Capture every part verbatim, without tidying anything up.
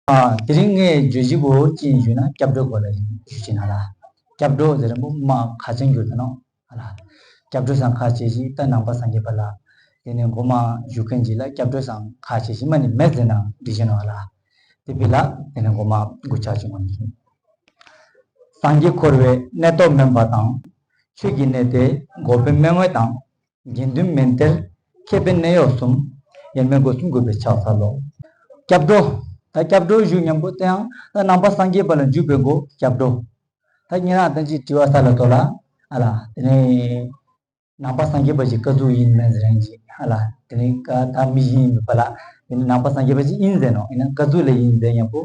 ཨ། དེ་རིང་ངས་བརྗོད་གཞི་པོ་ཅི་ཡིན་ཞུས་ན་སྐྱབས་འགྲོའི་སྐོར་ལ་ཡིན་ཞུ་ཅི་ན་ལ། སྐྱབས་འགྲོ་ཟེར་རན་པོ་མ་ཁ་ཅན་གྱུར་ཏེ་ནོ་ཨ་ལ། སྐྱབས་འགྲོ་སང་ཁ་ཅེ་ཞིག་ད་ནང་པ་སངས་རྒྱས་པ་ལ། དེ་ནས་མགོ་མ་བཞུགས་མཁན་ཅིག་ལ་སྐྱབས་འགྲོ་སང་ཁ་ཅེ་ཞིག་མ་ནི་མེད་ཟེར་ན་འགྲིག་ཅེ་ནོ་ཨ་ལ། དེ་བི་ལ་དེ་ནས་མགོ་མ་དགུ་ཆ་ཅིག་ངོ་ནི། སངས་རྒྱས་འཁོར་བའི་གནས་སྟོབས་དམན་པ་དང་། ཆོས་ཀྱི་གནས་དེ་འགོག་པའི་མན་ངོས་དང་། དགེ་འདུན་མན་དེར་མཁས་པའི་གནས་ཡོག་གསུམ། ཡན་མན་སྒོ་གསུམ་གུས་པས་ཕྱག་འཚལ་ལོ། སྐྱབས་འགྲོ། ད་སྐྱབས་འགྲོ་ཞུ་མཉམ་པོ་དེ་ཡང་ད་ནང་པ་སངས་རྒྱས་པ་ལ་འཇུག་པའི་སྒོ་སྐྱབས་འགྲོ། ད་ཉེ་རང་ལྟ་ཅིག་དྲི་བ་ས་ལ་ཐོ་ལ་ཨ་ལ་དེ་ནས་ནང་པ་སངས་རྒྱས་པ་ཞིག་ཀ་ཟུག་ཡིན་མིན་ཟེར་ཡིན་ཅིག་ཨ་ལ་དེ་ནས་ཀ་ད་མི་གཞན་ཡིན་པ་ལ་དེ་ནས་ནང་པ་སངས་རྒྱས་པ་ཞིག་ཡིན་ཟེར་ནོ་ཡིན་ན་ཀ་ཟུག་ལ་ཡིན་ཟེར་མཉམ་པོ་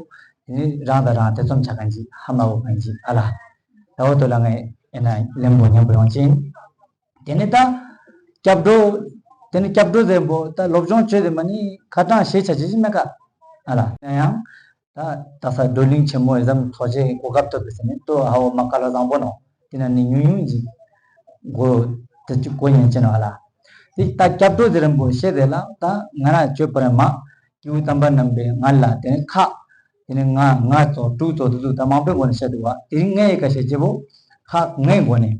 དེ་ནས་རང་དང་རང་ཐེ་ཚོམ་ཆ་མཁན་ཅིག་ཧ་མ་གོ་མཁན་ཅིག་ཨ་ལ་ད་འོ་ཐོ་ལ་ངས་ཨེ་ན་ལན་པོ་མཉམ་པོ་ཡོང་ཅིང་། དེ་ནས་ད་སྐྱབས་འགྲོ། དེ་ནས་སྐྱབས་འགྲོ་ཟེར་པོ་ད་སློབ་སྦྱོང་བྱོས་ཏེ་མ་ནི་ཁ་གྲངས་ཤེས་བྱ་ཅི་ཞིག་མེད་ཀ་ཨ་ལ་ཡང་ཡང་ད་ད་ས་བགྲོ་གླེང་ཆེན་མོ་ཡི་ཟམ་ཐོ་ཆེ་གོ་སྐབས་ཐོབ་པའི་ཟེར་ནས་ཏོ་ཧ་འོ་མ་ཀ་ལ་བཟང་པོ་ནོ། དེ་ན་ནི་ཉུང་ཉུང་ཅིག་གོ་དེ་ཅིག་གོ་ཉན་ཅེ་ནོ་ཨ་ལ། དེ་ད་སྐྱབས་འགྲོ་ཟེར་རན་པོ་ཤེས་དེ་ལ་ད་ང་རང་བྱོས་པ་རེད་མ། སྐྱེས་བུ་དམ་པ་རྣམ་པའི་ང་ལ་དེ་ནས་ཁ། དེ་ནས་ང་ང་ཚོ་དྲུག་ཚོ་དུ་དུ་ད་མང་པོའི་སྒོ་ནས་བཤད་འདུག་བ་དེ་རིང་ངའི་ཡི་ག་བཤད་ཅེ་པོ་ཁ་ངའི་སྒོ་ནས།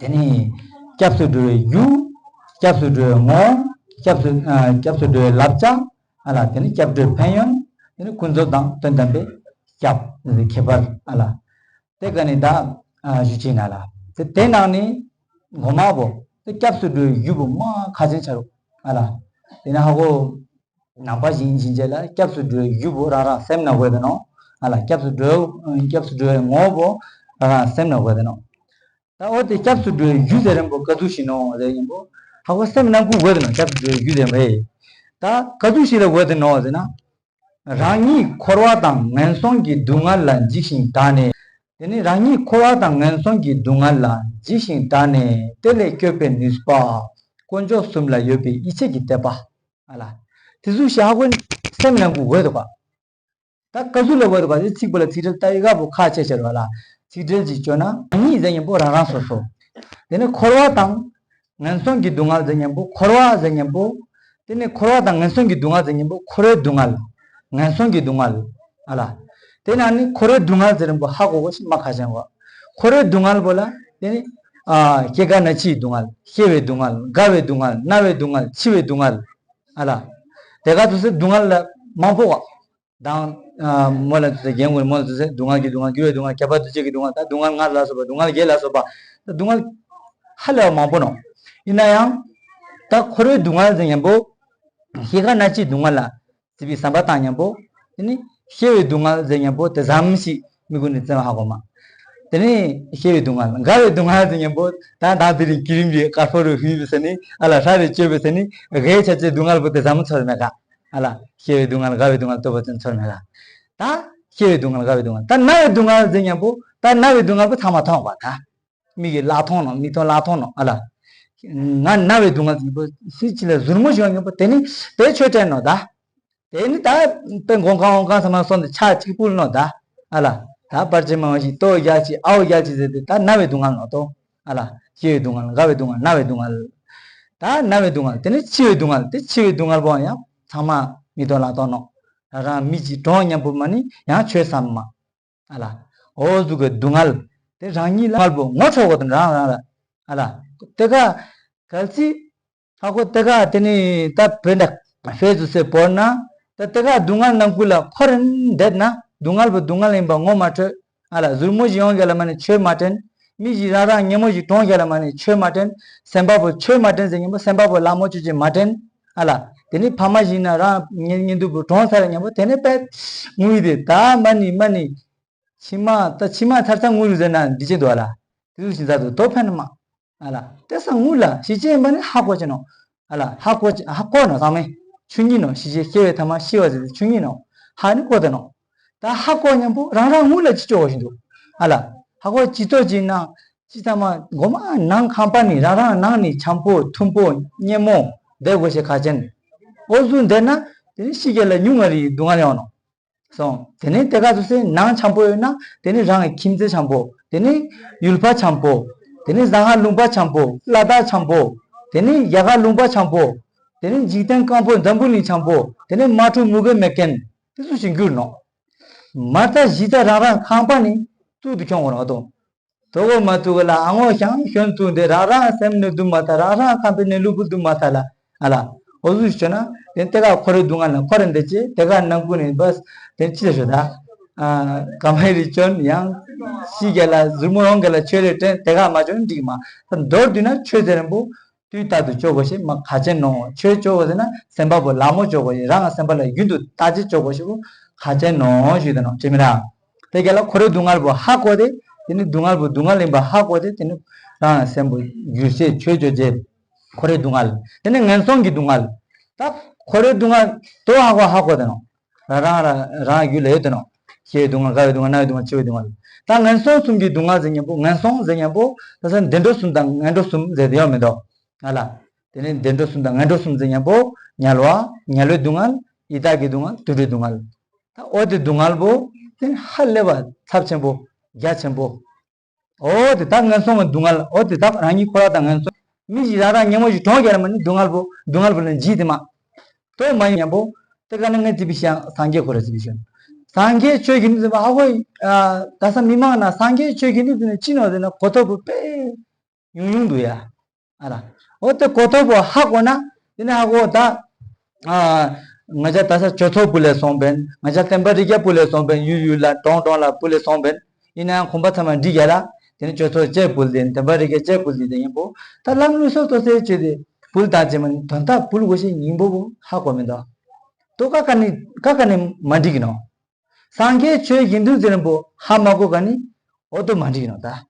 དེ་ནས་སྐྱབས་སུ་འགྲོ་བའི་རྒྱུ། སྐྱབས་སུ་འགྲོ་བའི་ངོ་། སྐྱབས་སུ་ཨ་སྐྱབས་སུ་འགྲོ་བའི་བསླབ་བྱ། ཨ་ལ་དེ་ནས་སྐྱབས་འགྲོའི་ཕན་ཡོན། དེ་ནས་ཀུན་རྫོབ་དང་དོན་དམ་པའི་སྐྱབས་ཁྱད་པར་ཨ་ལ། དེ་ག་ནས་ད་ཨ་ཞུ་ཅེ་ན་ལ། དེ་དེ་ནང་ནས་ངོ་མ་བོ་དེ་སྐྱབས་སུ་འགྲོ་བའི་རྒྱུ་བོ་མ་ཁ་ཅན་ཆ་རུ་ཨ་ལ། དེ་ནས་ཧ་གོ་ནང་པ་ཞིག་ཡིན་ཕྱིན་ཆད་ལ་སྐྱབས་སུ་འགྲོ་བའི་རྒྱུ་བོ་རང་རང་སེམས་ན་དགོས་དེ་ནོ། ཨ་ལ་སྐྱབས་སུ་འགྲོ་སྐྱབས་སུ་འགྲོ་བའི་ངོ་བོ་རང་རང་སེམས་ན་དགོས་དེ་ནོ། ད་འོ་དེ་སྐྱབས་སུ་འགྲོ་བའི་རྒྱུ་དེ་རིང་པོ་ག་ཚོད་ཞིག་ནོ་དེ་ཡིན་པོ། ཧ་གོ་སེམས་ནང་ཁུག་དགོས་དེ་ནོ་སྐྱབས་སུ་འགྲོ་བའི་རྒྱུ་དེ་མ་ཡིན། ད་ག་ཚོད་ཞིག་ལ་དགོས་དེ་ནོ་ཟེར་ན། རང་ཉིད་འཁོར་བ་དང་ངན་སོང་གི་སྡུག་བསྔལ་ལ་འཇིགས་ཤིང་སྐྲག་ནས། དེ་ནི་རང་ཉིད་འཁོར་བ་དང་ངན་སོང་གི་སྡུག་བསྔལ་ལ་འཇིགས་ཤིང་སྐྲག་ནས་དེ་ལས་སྐྱོབ་པའི་ནུས་པ། དཀོན་མཆོག་གསུམ་ལ་ཡོད་པའི་ཡིད་ཆེས་ཀྱི་དད་པ། ཨ་ལ། དེ་ཚོ་ཞག་པོ་སེམས་ནང་དུ་འོས་འདུག་ག་ད་ག་ཚོད་ལ་འོས་འདུག་ག་དེ་ཚིག་པོ་ལ་ཚིག་འགྲེལ་ལྟ་ཡི་ག་པོ་ཁ་ཆེ་ཆེ་རུ་བ་ལ། ཚིག་འགྲེལ་གྱིས་བརྗོད་ན་རང་ཉིད་ཟེར་མཉམ་པོ་རང་རང་སོ་སོ། དེ་ནི་འཁོར་བ་དང་། ངན་སོང་གི་སྡུག་བསྔལ་ཟེར་མཉམ་པོ་འཁོར་བ་ཟེར་མཉམ་པོ། དེ་ནི་འཁོར་བ་དང་ངན་སོང་གི་སྡུག་བསྔལ་ཟེར་མཉམ་པོ་འཁོར་བའི་སྡུག་བསྔལ། ངན་སོང་གི་སྡུག་བསྔལ། ཨ་ལ། དེ་ན་ནི་འཁོར་བའི་སྡུག་བསྔལ་ཟེར་མཉམ་པོ་ཧ་གོ་གོ་ཞིག་མ་ཁ་ཆེན་གོ། འཁོར་བའི་སྡུག་བསྔལ་པོ་ལ། དེ་ནི། ཨ། སྐྱེ་རྒ་ན་འཆིའི་སྡུག་བསྔལ། སྐྱེ་བའི་སྡུག་བསྔལ། རྒ་བའི་སྡུག་བསྔལ། ན་བའི་སྡུག་བསྔལ། འཆི་བའི་སྡུག་བསྔལ། ཨ་ལ། དེ་ག་དུས་སུ་སྡུག་བསྔལ་ལ་མང་པོ་བ། དང་། ཨ། མོ་ལ་དུས་སུ་རྒན་གོ་མོ་ལ་དུས་སུ་སྡུག་བསྔལ་གྱི་སྡུག་བསྔལ། འགྱུར་བའི་སྡུག་བསྔལ། ཁྱབ་པ་འདུ་བྱེད་ཀྱི་སྡུག་བསྔལ། ད་སྡུག་བསྔལ་ལྔ་ལ་སོགས་པ་སྡུག་བསྔལ་བརྒྱད་ལ་སོགས་པ་ད་སྡུག་བསྔལ་ཧ་ལས་པ་མང་པོ་ནོ། ཡིན་ན་ཡང་། ད་འཁོར་བའི་སྡུག་བསྔལ་ཟེར་མཉམ་པོ། སྐྱེ་རྒ་ན་འཆིའི་སྡུག་བསྔལ་ལ། བརྩི་བའི་བསམ་པ་བཏང་མཉམ་པོ། དེ་ནི་སྐྱེ་བའི་སྡུག་བསྔལ་ཟེར་མཉམ་པོ་དེ་ཙམ་ཞིག་མི་ཀུན་ནས་བརྩི་བ་ཧ་གོ་མ། དེ་ནི་སྐྱེ་བའི་སྡུག་བསྔལ། རྒ་བའི་སྡུག་བསྔལ་ཟེར་མཉམ་པོ་ད་ད་དེ་རིང་གི་རིམ་གྱིས་དཀར་ཕོ་རུ་ཧུད་པའི་ས་ནི་ཨ་ལ་ཧྲ་རེ་བཅོས་པའི་ས་ནི་རྒའི་ཆ་ཆའི་སྡུག་བསྔལ་པོ་དེ་ཙམ་ཚོར་མེད་ག་ཨ་ལ་སྐྱེ་བའི་སྡུག་བསྔལ། རྒ་བའི་སྡུག་བསྔལ་ལྟོས་པ་ཙམ་ཚོར་མེད་ག་ད་སྐྱེ་བའི་སྡུག་བསྔལ། རྒ་བའི་སྡུག་བསྔལ། ད་ན་བའི་སྡུག་བསྔལ་ཟེར་མཉམ་པོ་ད་ན་བའི་སྡུག་བསྔལ་པོ་ཚང་མ་མཐོང་བ་ད། མིག་གིས་ལག་མཐོང་ནོ། མིག་མཐོང་ལག་མཐོང་ནོ་ཨ་ལ། ང་ན་བའི་སྡུག་བསྔལ་ཟེར་མཉམ་པོ་སྲིད་ཅི་ལ་ཟུར་མོ་ཞིག་ཡོང་མཉམ་པོ་དེ་ནི་དེ་ཆོས་དྲན་ནོ་ད། དེ་ནི་ད་དཔེ་མགོ་གང་འོང་གང་ས་མ་སོང་དུ་ཆ་གཅིག་པུ་ནོ་ད། ཨ་ལ། ད་པར་ཆེན་མ་བ་ཞིག་ལྟོ་རྒྱག་ཅིག་ཨའོ་རྒྱག་ཅིག་ཟེར་ཏེ་ད་ན་བའི་སྡུག་བསྔལ་ནོ་ཏོ། ཨ་ལ། སྐྱེ་བའི་སྡུག་བསྔལ། རྒ་བའི་སྡུག་བསྔལ། ན་བའི་སྡུག་བསྔལ། ད་ན་བའི་སྡུག་བསྔལ། དེ་ནི་འཆི་བའི་སྡུག་བསྔལ། དེ་འཆི་བའི་སྡུག་བསྔལ་པོ་ཡང་ཚང་མ་མིག་མཐོང་ལག་མཐོང་ནོ། ད་རང་མི་གཅིག་གྲོངས་མཉམ་པོ་མ་ནི་ཡང་ཆོས་ཟེར་མ། ཨ་ལ། འོ་ཟུག་གི་སྡུག་བསྔལ། དེ་རང་ཉིད་ལ་སྡུག་བསྔལ་པོ་ངོ་འཕྲོད་དགོས་དོན་རང་རང་ལ། ཨ་ལ། དེ་ག་གལ་སྲིད། ཧ་གོ་དེ་ག་དེ་ནི་ད་བོད་འདྲ་ཕེ་ཟུ་སེ་བོར་ན། ད་དེ་ག་སྡུག་བསྔལ་ནང་ཁུལ་ལ་འཁོར་བསྡད་ན་སྡུག་བསྔལ་པོ་སྡུག་བསྔལ་ཡིན་པ་ངོ་མ་འཕྲོད། ཨ་ལ་ཟུར་མོ་ཞིག་ཡོང་རྒྱ་ལ་མ་ནི་ཆོས་མ་དྲན། མི་ཞིག་རང་རང་ཉེ་མོ་ཞིག་གྲོངས་རྒྱ་ལ་མ་ནི་ཆོས་མ་དྲན། སེམས་པ་པོ་ཆོས་མ་དྲན་ཟེར་ཉིན་པོ་སེམས་པ་པོ་ལ་མོ་ཆོས་ཅིག་མ་དྲན། ཨ་ལ། དེ་ནི་ཕ་མ་ཞིག་ན་རང་ཉེ་ཉེ་འདུག་པོ་གྲོངས་ཚར་ཉིན་པོ་དེ་ནི་པད་ངུས་ཏེ་ད་མ་ནི་མ་ནི། ཕྱི་མ་ད་ཕྱི་མ་ཚར་ཚར་ངུ་རུ་ཟེར་ན་འདི་ཅི་འདུག་ཨ་ལ། དེ་ཚོ་ཞིག་ཟ་དུ་དོ་ཕན་མ། ཨ་ལ། དེ་ས་ངུ་ལ་ཤི་ཅེ་ཡིན་པ་ནི་ཧ་གོ་ཅེ་ནོ། ཨ་ལ་ཧ་གོ་ཅེ་ཧ་གོ་ནོ་ཚང་མས། ཆུ་ཉིན་ནོ་ཤི་ཅེ་སྐྱེ་བའི་ཐ་མ་ཤི་བ་ཟེར་ཏེ་ཆུ་ཉིན་ནོ། ཧ་ནི་གོ་དེ་ནོ། ད་ཧ་གོ་མཉམ་པོ་རང་རང་ངུ་ལ་ཅི་ཅོ་བ་ཞིག་འདུག་ཨ་ལ། ཧ་གོ་ཅི་ཏོ་ཅི་ན། ཅི་ཐ་མ་མགོ་མ་ནང་ཁང་པ་ནི་རང་རང་ནང་ནི་འཆམ་པོ་མཐུན་པོ་སྙན་མོ་བསྡད་དགོས་ཤེས་ཁ་ཅན། འོ་ཟུག་བསྡད་ན་དེ་ནི་ཤི་རྒྱ་ལ་ཉུང་ང་རི་སྡུག་བསྔལ་ཡོང་ནོ། སོང་། དེ་ནས་དེ་ག་ཚོད་སེ་ནང་འཆམ་པོ་ཡོད་ན་དེ་ནི་རང་གི་ཁྱིམ་མཚེས་འཆམ་པོ། དེ་ནི་ཡུལ་པ་འཆམ་པོ། དེ་ནི་གཟའ་ཧ་ལུང་པ་འཆམ་པོ་བླ་དྭགས་འཆམ་པོ། དེ་ནི་རྒྱ་གར་ལུང་པ་འཆམ་པོ། དེ་ནི་འཇིག་རྟེན་སྐམ་པོ་འཛམ་བུ་གླིང་འཆམ་པོ། དེ་ནི་མ་འཁྲུག་མུ་གེ་མེད་མཁན་དེ་ཚོ་ཞིག་འགྱུར་ནོ། མ་རྩ་གཞི་རྩ་རང་རང་ཁང་པ་ནས་བཙུགས་ཏེ་ཁྱོང་བ་རེད་དོ། དོ་གོ་མ་ཐུག་གི་ལ་ཨ་ངོ་ཤང་ཤོན་བཙུགས་ཏེ་རང་རང་སེམས་ནས་སྡུག་མ་ཐག་རང་རང་ཁང་པའི་ནས་ལུས་པོ་སྡུག་མ་ཐག་ལ་ཨ་ལ་འོ་ཟུག་ཤོད་ན་དེ་དེ་ག་ཁོ་རེ་སྡུག་བསྔལ་ན་ཁོ་རེ་འདི་ཅི་དེ་ག་ནང་ཁུལ་ནས་བས་དེ་ཅི་ལ་ཤོད་ད། ཨ་ག་མ་ཡི་རི་ཅོན་ཡང་ཤི་ག་ལ་ཟུར་མོ་རོང་ག་ལ་ཆོས་རེ་དྲན་དེ་ག་མ་ཅོན་འགྲིག་མ། ད་མདོར་བསྡུས་ན་ཆོས་ཟེར་རན་པོ། དུས་རྟག་ཏུ་སྤྱོད་དགོས་ཤེས་མ་ཁ་ཆེན་ནོ། ཆོས་སྤྱོད་དགོས་ཟེར་ན་སེམས་པ་པོ་ལ་མོ་སྤྱོད་དགོས་ཤེས་རང་སེམས་པ་ལ་རྒྱུན་དུ་བརྟག་དཔྱད་སྤྱོད་དགོས་ཤེས་པོ་ཁ་ཆེན་ནོ་ཞུས་ཏེ་ནོ་ཅི་མི་ར། དེ་ག་ལ་ཁོ་རེ་སྡུག་བསྔལ་པོ་ཧ་གོ་སྟེ་དེ་ནི་སྡུག་བསྔལ་པོ་སྡུག་བསྔལ་ཡིན་པ་ཧ་གོ་སྟེ་དེ་ནི་རང་སེམས་པོ་རྒྱུ་ཤེས་ཆོས་སྤྱོད་བྱེད། ཁོ་རེ་སྡུག་བསྔལ། དེ་ནི་ངན་སོང་གི་སྡུག་བསྔལ། ད་ཁོ་རེ་སྡུག་བསྔལ་དོ་ཧ་གོ་ཧ་གོ་དེ་ནོ། རང་རང་རང་རང་རྒྱུད་ལ་ཡོད་དེ་ནོ། ཤའི་སྡུག་བསྔལ་དགའ་བའི་སྡུག་བསྔལ་ན་བའི་སྡུག་བསྔལ་འཆི་བའི་སྡུག་བསྔལ། ད་ངན་སོང་གསུམ་གྱི་སྡུག་བསྔལ་ཟེར་མཁན་པོ་ངན་སོང་ཟེར་མཁན་པོ་ད་ས་བདེ་འགྲོ་གསུམ་དང་ངན་འགྲོ་གསུམ་ཟེར་དེ་ཡོད་མི་འདུག་ཨ་ལ། དེ་ནི་བདེ་འགྲོ་གསུམ་དང་ངན་འགྲོ་གསུམ་ཟེར་མཁན་པོ་དམྱལ་བ། དམྱལ་བའི་སྡུག་བསྔལ། ཡི་དྭགས་ཀྱི་སྡུག་བསྔལ། དུད་འགྲོའི་སྡུག་བསྔལ། ད་འོ་དེ་སྡུག་བསྔལ་པོ་དེ་ནི་ཧ་ལས་པ་ཚབས་ཆེན་པོ་རྒྱ་ཆེན་པོ། འོ་དེ་དག་ངན་སོང་གི་སྡུག་བསྔལ། འོ་དེ་དག་རང་ཉིད་ཁོ་ར་དང་ངན་སོང་། མི་ཞིག་རང་རང་ཉོན་མོངས་ཤིག་གྲོངས་རྒྱལ་མ་ནི་སྡུག་བསྔལ་པོ་སྡུག་བསྔལ་པོ་ལ་འཇིགས་དེ་མ། དོ་མ་ཡིན་མཉམ་པོ། དེ་ག་ནི་ངས་ཙི་པི་ཤང་སངས་རྒྱས་ཁོ་ར་ཙི་པི་ཤང་། སངས་རྒྱས་ཆོས་ཀྱི་ནི་ཟེར་བ་ཧ་གོ་ཡིན། ད་ས་མི་མང་ན་སངས་རྒྱས་ཆོས་ཀྱི་ནི་ཟེར་ནས་ཅི་ནོ་ཟེར་ན་གོ་ཐོབ་པོ་དཔེ་ཉུང་ཉུང་འདུག་ཡ། ཨ་ར། འོ་དེ་གོ་ཐོབ་པོ་ཧ་གོ་ན་དེ་ནི་ཧ་གོ་ད། ང་ཅག་ད་ས་ཆོས་ཚོགས་པུ་ལས་སོང་བན། ང་ཅག་བསྟན་པ་རིག་བརྒྱ་པུ་ལས་སོང་བན། ཡུལ་ཡུལ་ལ་གྲོང་གྲོང་ལ་པུ་ལས་སོང་བན། ཡིན་ནའང་གོམ་པ་ཚང་མ་འགྲིག་ཡ་ལ། དེ་ནི་ཆོས་ཚོགས་བཅས་པུ་ལས་བསྟན་པ་རིག་བརྒྱ་བཅས་པུ་ལས་དེ་ཡིན་པོ། ད་ལམ་ལུགས་སོ་སོ་སའི་ཆོས་དེ་པུ་ལ་དང་བཅས་མ་ནི་དོན་དག་པུ་ལ་གོ་ཤེས་སྙིང་པོ་པོ་ཧ་གོ་མི་འདུག་དོ་ཀ་ཀ་ནི་ཀ་ཀ་ནི་མ་འགྲིག་གི་ནོ། སངས་རྒྱས་ཆོས་ཡིན་དུས་ཟེར་པོ་ཧ་མ་གོ་ག་ནི་འོ་དོ་མ་འགྲིག་གི་ནོ་ད།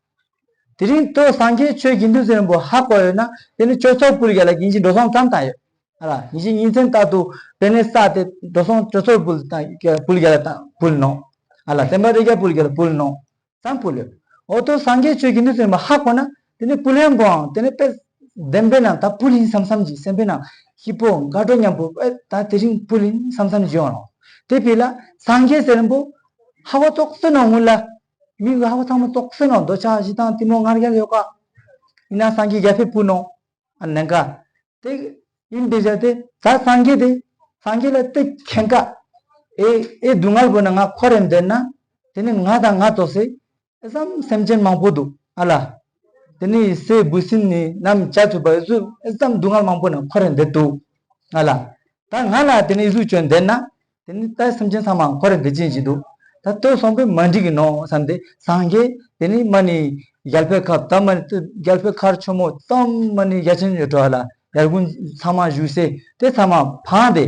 དེ་རིང་ལྟོས་སངས་རྒྱས་ཆོས་ཡིན་དུས་ཟེར་པོ་ཧ་གོ་ཡོད་ན་དེ་ནི་ཆོས་ཚོགས་པུ་ལ་ག་ལ་ཡིན་གཅིག་འགྲོ་སོང་ཙམ་བཏང་ཡོད། ཨ་ལ་ཡིན་གཅིག་ཉིན་མཚན་ལྟར་དུ་དེ་ནི་ས་དེ་འགྲོ་སོང་ཆོས་ཚོགས་པུ་ལ་དང་པུ་ལ་ག་ལ་དང་པུ་ལ་ནོ། ཨ་ལ་བསྟན་པ་རིག་བརྒྱ་པུ་ལ་ག་ལ་པུ་ལ་ནོ། ཙམ་པུ་ལེ། འོ་ཏོ་སངས་རྒྱས་ཆོས་ཀྱི་ནུས་ཟེར་མ་ཧ་གོ་ན་དེ་ནི་པུ་ལེན་པོའང་དེ་ནི་དཔེ་བདེན་པའི་ནང་ད་པུ་ལིན་བསམ་བསམ་གྱི་སེམས་པའི་ནང་ཧི་པོ་དགའ་སྤྲོ་མཉམ་པོ་ཨེ་ད་དེ་རིང་པུ་ལིན་བསམ་བསམ་གྱི་ཡོང་རོགས། དེ་ཕི་ལ་སངས་རྒྱས་ཟེར་པོ་ཧ་གོ་ཙོག་སེ་ནོ་ངུ་ལ། མི་གི་ཧ་གོ་ཚང་མ་ཙོག་སེ་ནོ་འདོ་ཆ་ཞི་དང་ཏི་མོ་ངར་རྒྱལ་ཡོད་ཀ། ཡིན་ན་སངས་རྒྱས་རྒྱ་ཕེབས་པུ་ནོ། ཨ་ནན་ཀ། དེ་ཡིན་པའི་ཆ་དེ་ད་སངས་རྒྱས་དེ་སངས་རྒྱས་ལ་དེ་མཁྱེན་ཀ། ཨེ་ཨེ་སྡུག་བསྔལ་པོ་ན་ང་ཁོ་རེ་འདེར་ན་དེ་ནི་ང་དང་ང་ཏོ་སེ་ཨེ་ཙམ་སེམས་ཅན་མང་པོ་འདུག་ཨ་ལ། དེ་ནི་སེ་བུ་སིན་ནི་ནམ་བྱ་ཐུབ་པ་ཨེ་ཟུ་ཨེ་ཙམ་སྡུག་བསྔལ་མང་པོ་ན་ཁོ་རེ་འདེར་འདུག་ཨ་ལ། ད་ང་ལ་དེ་ནི་ཨེ་ཟུ་ཅོན་འདེར་ན། དེ་ནི་ད་སེམས་ཅན་ཚང་མ་ཁོ་རེ་འདི་ཅན་ཞིག་འདུག་ད་ལྟོས་སོང་པས་མ་འགྲིག་གི་ནོ་བསམ་སྟེ་སངས་རྒྱས་དེ་ནི་མ་ནི་རྒྱལ་པོའི་ཁབ་ད་མ་ནི་རྒྱལ་པོའི་ཁར་ཆོ་མོ་ཙམ་མ་ནི་རྒྱ་ཆེན་ཡོད་འགྲོ་ཨ་ལ་ཡར་ཀུན་ཚང་མ་བཞུགས་སེ་དེ་ཚང་མ་ཕང་སྟེ་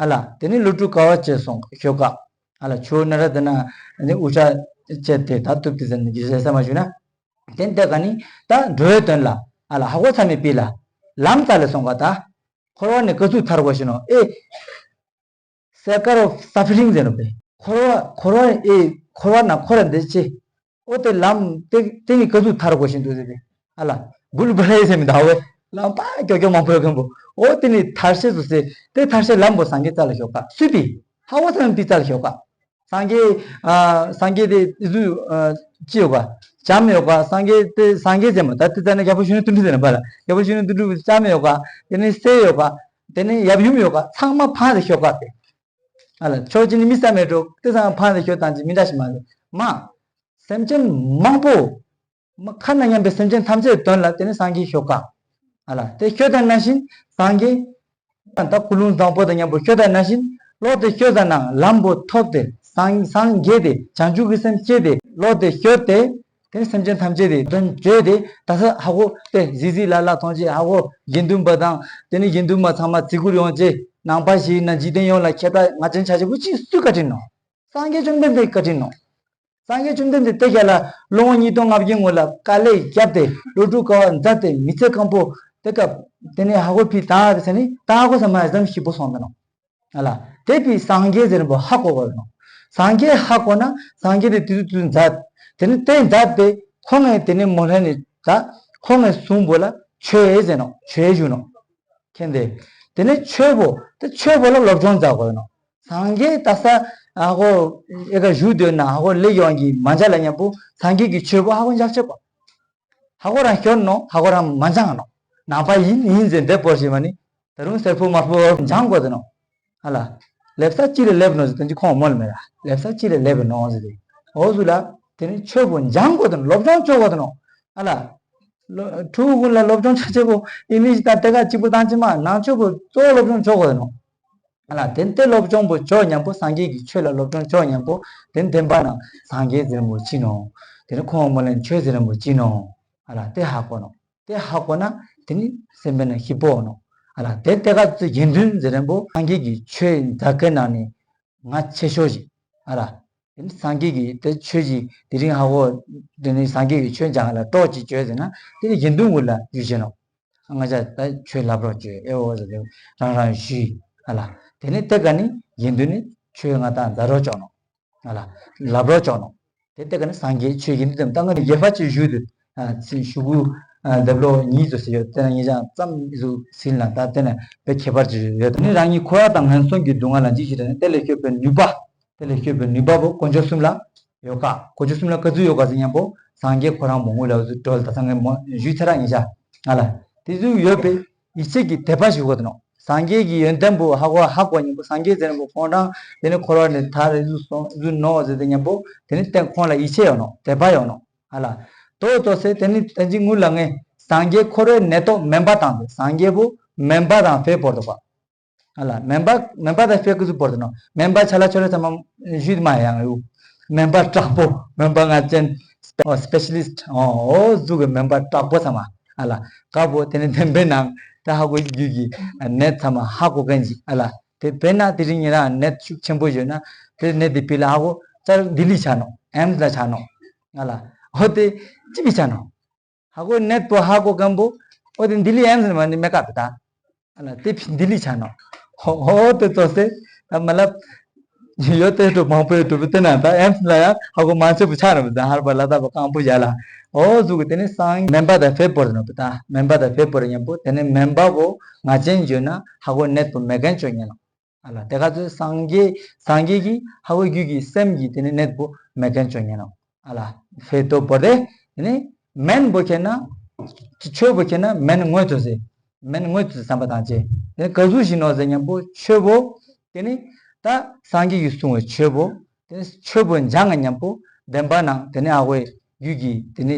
ཨ་ལ་དེ་ནི་ལོ་དྲུག་དཀའ་བ་སྤྱད་སོང་ཤོ་ཀ་ཨ་ལ་ཆོ་ན་ར་དེ་ན་ནི་འུ་ཅག་སྤྱད་དེ་ད་ཐུབ་དེ་ཟེར་ནི་གི་ཟེར་ས་མ་ཞུ་ན་དེ་འདི་ག་ནི་ད་འགྲོ་བའི་དོན་ལ་ཨ་ལ་ཧ་གོ་ཚ་མེད་པི་ལ་ལམ་རྩ་ལས་སོང་ག་ད་འཁོར་བ་ནས་ག་ཚུགས་ཐར་དགོས་ཤེ་ནོ་ཨེ། Circle of Suffering ཟེར་ནོ་པས། འཁོར་བ་འཁོར་བ་ཨེ་འཁོར་བ་ན་འཁོར་བ་འདི་ཆེ། ཨོ་དེ་ལམ་དེ་དེ་ནི་ག་ཚུགས་ཐར་དགོས་ཤེ་འདུག་ཟེར་ཏེ། ཨ་ལ། གུལ་བ་ལེ་ཟེར་མི་འདའ་བས། ལམ་པ་ཀྱོ་ཀྱོ་མང་པོ་ཡོད་མཁན་པོ། ཨོ་དེ་ནི་ཐར་ཤེས་སུ་ཟེར། དེ་ཐར་ཤེས་ལམ་པོ་སངས་རྒྱས་རྩ་ལ་ཞོག་ཀ། སུས་པི། ཧ་བ་ཚང་པི་རྩ་ལ་ཞོག་ཀ། སངས་རྒྱས་ཨ་སངས་རྒྱས་དེ་ཨི་ཟུ་ཨ་ཅི་ཡོད་ཀ། བྱམས་ཡོད་ཀ། སངས་རྒྱས་དེ་སངས་རྒྱས་ཟེར་མ་ད་དེ་ཙ་ན་རྒྱལ་པོ་གཞོན་ནུ་དོན་གྲུབ་ཟེར་ན་པ་ལ། རྒྱལ་པོ་གཞོན་ནུ་དོན་གྲུབ་བྱམས་ཡོད་ཀ། དེ་ནི་སྲས་ཡོད་ཀ། དེ་ནི་ཡབ་ཡུམ་ཡོད་ཀ། ཚང་མ་ཕང་དེ་ཞོག་ཀ་སྟེ། ཨ་ལ་ཕྱོགས་གཅིག་ནི་མི་བསམ་མེད་འགྲོ་དེ་ཚང་ཕང་དེ་ཤོད་དང་ཅི་མི་འདྲ་ཞིག་མ་རེད་མ། སེམས་ཅན་མང་པོ། མ་ཁ་ན་མཉམ་པའི་སེམས་ཅན་ཐམས་ཅད་དོན་ལ་དེ་ནི་སངས་རྒྱས་ཤོག་ཀ། ཨ་ལ་དེ་ཤོད་དང་ན་བཞིན་སངས་རྒྱས། ད་ཀུན་སློང་བཟང་པོ་དང་མཉམ་པོ་ཤོད་དང་ན་བཞིན་བློ་དེ་ཤོད་དང་ན་ལམ་པོ་ཐོབ་སྟེ་སངས་སངས་རྒྱས་ཏེ་བྱང་ཆུབ་ཀྱི་སེམས་སྐྱེས་ཏེ་བློ་དེ་ཤོད་དེ། དེ་ནི་སེམས་ཅན་ཐམས་ཅད་དེ་དོན་བརྗོད་དེ་ད་ས་ཧ་གོ་དེ་གཟི་གཟི་ལ་ལ་མཐོང་ཆེ་ཧ་གོ་དགེ་འདུན་པ་དང་དེ་ནི་དགེ་འདུན་པ་ཚང་མ་བརྩི་བཀུར་ཡོང་ཆེ་ནང་པ་ཞིག་ན་འཇིག་རྟེན་ཡོངས་ལ་ཁྱེད་ད་ང་ཅན་ཆ་ཆེ་བུ་ཅི་སུས་བཀའ་དྲིན་ནོ། སངས་རྒྱས་བཅོམ་ལྡན་འདས་བཀའ་དྲིན་ནོ། སངས་རྒྱས་བཅོམ་ལྡན་འདས་དེ་ག་ལ་ལོ་ངོ་ཉིས་སྟོང་ལྔ་བརྒྱའི་སྔོན་ལ་དཀའ་ལས་བརྒྱབ་སྟེ་ལོ་དྲུག་དཀའ་བ་མཛད་དེ་མི་ཚེ་སྐམ་པོ་དེ་སྐབས་དེ་ནི་ཧ་གོ་ཕི་ད་ཟེར་ནི་ད་ཧ་གོ་ས་མ་ཙམ་ཞིབ་པོ་སོང་ད་ནོ། ཨ་ལ། དེ་པའི་སངས་རྒྱས་ཟེར་པོ་ཧ་གོ་དགོས་ནོ། སངས་རྒྱས་ཧ་གོ་ན་སངས་རྒྱས་དེ་དུས་དུས་མཛད། དེ་ནི་དེ་མཛད་དེ་ཁོང་ངས་དེ་ནི་མོ་ལྷ་ནི་ད་ཁོང་ངས་གསུང་པོ་ལ་ཆོས་ཟེར་ནོ་ཆོས་ཞུ་ནོ། མཁྱེན་ཏེ། དེ་ནི་ཆོས་པོ་དེ་ཆོས་པོ་ལ་སློབ་སྦྱོང་མཛད་དགོས་ནོ། སངས་རྒྱས་ད་ས་ཧ་གོ་ཨེ་ག་བཞུགས་སྡོད་ན་ཧ་གོ་ལེགས་ཡོང་གི་མ་མཇལ་ལ་མཉམ་པོ་སངས་རྒྱས་ཀྱི་ཆོས་པོ་ཧ་གོ་མཇལ་ཆོག་པ། ཧ་གོ་རང་ཤོར་ནོ་ཧ་གོ་རང་མ་འཇང་ནོ། ནང་པ་ཡིན་ཡིན་ཟེར་འདེབས་པོ་ཞེས་མ་ནི། ད་རུང་སེར་པོ་དམར་པོ་འཇང་དགོས་དེ་ནོ། ཨ་ལ། ལེབ་ས་ཅི་ལ་ལེབ་ནོ་ཟེར་དོན་གྱི་ཁོང་མོལ་མེད་ར། ལེབ་ས་ཅི་ལ་ལེབ་ནོ་ཟེར་ཏེ། འོ་ཟུ་ལ། དེ་ནི་ཆོས་པོ་སྦྱང་དགོས་དོན་སློབ་སྦྱོང་བྱོས་དགོས་དོན་ནོ། ཨ་ལ། ཕྲུ་གུ་ཀུན་ལ་སློབ་སྦྱོང་བྱ་བྱེད་པོ་ཨིན་ལིཤ་དང་དེ་ག་གཅིག་པུ་བཏང་ཅི་མ་ནང་ཆོས་པོ་གཙོ་བོ་སློབ་སྦྱོང་བྱོས་དགོས་དོན་ནོ། ཨ་ལ་དེ་ནི་དེ་སློབ་སྦྱོང་པོ་བྱོས་མཉམ་པོ་སངས་རྒྱས་ཀྱི་ཆོས་ལ་སློབ་སྦྱོང་བྱོས་མཉམ་པོ་དེ་ནི་བདེན་པ་ན་སངས་རྒྱས་ཟེར་མོ་ཅི་ནོ། དེ་ནི་ཁོང་མོ་ལན་ཆོས་ཟེར་མོ་ཅི་ནོ། ཨ་ལ་དེ་ཧ་གོ་ནོ། དེ་ཧ་གོ་ན་དེ་ནི་སེམས་པའི་ནང་ཧི་པོ་ནོ། ཨ་ལ་དེ་དེ་ག་ཚོད་དགེ་འདུན་ཟེར་མོ་སངས་རྒྱས་ཀྱི་ཆོས་མཛད་མཁན་ནང་ནས་ང་ཆེ་ཤོས་ཤིག་ཨ་ལ། དེ་ནི་སངས་རྒྱས་ཀྱི་དེ་ཆོས་ཀྱི་དེ་རིང་ཧ་གོ། དེ་ནི་སངས་རྒྱས་ཀྱི་ཆོས་སྦྱང་ལ་གྲོགས་ཀྱིས་བྱོས་ཟེར་ན་དེ་ནི་དགེ་འདུན་ཀུན་ལ་ཡུལ་ཆེ་ནོ། ང་ཅག་ད་ཆོས་ལབ་རོགས་བྱོས་ཨེ་འོ་ཟེར་ཏེ་རང་རང་ཞུས། ཨ་ལ། དེ་ནི་དེ་ག་ནི་དགེ་འདུན་ནི་ཆོས་ང་དང་མཛད་རོགས་བྱོས་ནོ། ཨ་ལ། ལབ་རོགས་བྱོས་ནོ། དེ་དེ་ག་ནི་སངས་རྒྱས་ཆོས་དགེ་འདུན་ད་ང་ནི་རྒྱལ་བ་ཅིག་ཞུས་དུས། ཨ་ཚིག་ཞུ་གུ། ཨ་འདེབས་ལོ་གཉིས་ཙམ་ཟེར་ཡོད་དེ་ན་ངེད་ཅག་ཙམ་ཟུ་ཟིན་ལ་ད་དེ་ན་དཔེ་ཁྱད་པར་ཅིག་ཡོད་དེ་ནི་རང་ཉིད་འཁོར་བ་དང་ངན་སོང་གི་སྡུག་བསྔལ་ལ་འཇིགས་ཤིང་དྲན་ནས་དེ་ལས་སྐྱོབ་པའི་ནུས་པ། དེ་ལས་སྐྱོབ་པའི་ནུས་པ་པོ་དཀོན་མཆོག་གསུམ་ལ་ཡོད་ཀ། དཀོན་མཆོག་གསུམ་ལ་ག་ཚོད་ཡོད་ཀ་ཟེར་མཉམ་པོ་སངས་རྒྱས་ཁོ་རང་མོ་དངུལ་ལ་འུ་ཚོ་གྲོལ་ད་སངས་རྒྱས་མོ་ཞུས་ཚེ་ར་ཉེ་ཆ་ང་ལ་དེ་ཚོ་ཡོད་པའི་ཡིད་ཆེས་ཀྱི་དད་པ་ཞུ་དགོས་དོ་ནོ། སངས་རྒྱས་ཀྱི་ཡོན་ཏན་པོ་ཧ་གོ་ཧ་གོ་མཉམ་པོ་སངས་རྒྱས་ཟེར་མཉམ་པོ་ཁོང་རང་དེ་ནི་འཁོར་བ་ནས་ཐར་རེ་ཟུ་སོང་ཟུ་ནོ་ཟེར་དེ་མཉམ་པོ་དེ་ནི་བསྟན་ཁོང་ལ་ཡིད་ཆེས་ཡོད་ནོ་དད་པ་ཡོད་ནོ། ཨ་ལ། དོ་དོ་སེ་དེ་ནི་དེ་ཅི་དངུལ་ལ་ངས་སངས་རྒྱས་འཁོར་བའི་ནད་ཐོག་སྨན་པ་དང་དེ་སངས་རྒྱས་པོ་སྨན་པ་དང་ཕེ་བོར་དོ་པ། ཨ་ལ་སྨན་པ་སྨན་པ་དང་ཕེ་ཀུ་ཟུ་བོར་དོ་ནོ། སྨན་པ་ཆ་ལ་ཆོ་ལ་ཚང་མ་ཞུས་མ་ཡང་ཡོད། སྨན་པ་དྲག་པོ་སྨན་པ་ང་ཅན་སྤེ་ཤ་ལིསྟ་ཨོ་ཨོ་ཟུག་གི་སྨན་པ་དྲག་པོ་ཚང་མ། ཨ་ལ་དཀར་པོ་དེ་ནི་བདེན་པའི་ནང་ད་ཧ་གོ་རྒྱུད་ཀྱི་ནད་ཚང་མ་ཧ་གོ་མཁན་ཅིག་ཨ་ལ་དེ་བས་ན་དེ་རིང་ཉེ་རང་ནད་ཤུགས་ཆེན་པོ་ཡོད་ན་དེ་ནད་དེ་ཕི་ལ་ཧ་གོ་ཙར་ལྡི་ལི་ཆ་ནོ་ཨེམ་སི་ལ་ཆ་ནོ། ཨ་ལ་ཧོ་དེ་ཅི་བི་ཆ་ནོ། ཧ་གོ་ནད་པོ་ཧ་གོ་མཁན་པོ་ཨོ་དེ་ལྡི་ལི་ཨེམ་སི་ནི་མ་ནི་མེ་ཀ་བི་ད། ཨ་ལ་དེ་ཕི་ལྡི་ལི་ཆ་ནོ། ཧོ་ཧོ་དེ་ཙོ་སེ་ད་མ་ལབ། ཡོད་དེ་འགྲོ་མང་པོའི་འགྲོ་བུ་དེ་ན་ད་ཨེམ་སི་ལ་ཡང་ཧ་གོ་མ་ཆེ་བུ་ཆ་ར་བུ་ད་ཧར་པ་ལ་ད་བ་གང་པོ་ཡ་ལ། ཨོ་ཟུག་གི་དེ་ནི་སང་སྨན་པ་ད་ཕེ་བོར་ནོ་བུ་ད་སྨན་པ་ད་ཕེ་བོར་མཉམ་པོ་དེ་ནི་སྨན་པ་བོ་ང་ཅན་བརྗོད་ན་ཧ་གོ་ནད་པོ་མེ་མཁན་བཅོ་ཉན་ནོ། ཨ་ལ་དེ་ག་ཚོད་སངས་རྒྱས་སངས་རྒྱས་ཀྱི་ཧ་གོ་རྒྱུད་ཀྱི་སེམས་ཀྱི་དེ་ནི་ནད་པོ་མེ་མཁན་བཅོ་ཉན་ནོ། ཨ་ལ་ཕེ་ཏོ་བོར་དེ་དེ་ནི་སྨན་པོ་ཁྱེར་ན་ཆོས་པོ་ཁྱེར་ན་སྨན་དངོས་ཚོ་ཟེར། སྨན་དངོས་ཚོ་བསམ་པ་དང་བཅས་དེ་ནི་ག་ཟུག་ཞིག་ནོ་ཟེར་མཉམ་པོ་ཆོས་པོ་དེ་ནི་ད་སངས་རྒྱས་ཀྱིས་གསུངས་པའི་ཆོས་པོ། དེ་ནི་ཆོས་པོ་སྦྱང་ང་མཉམ་པོ་བདེན་པ་ནང་དེ་ནི་ཨ་ཝེ་རྒྱུད་ཀྱི་དེ་ནི་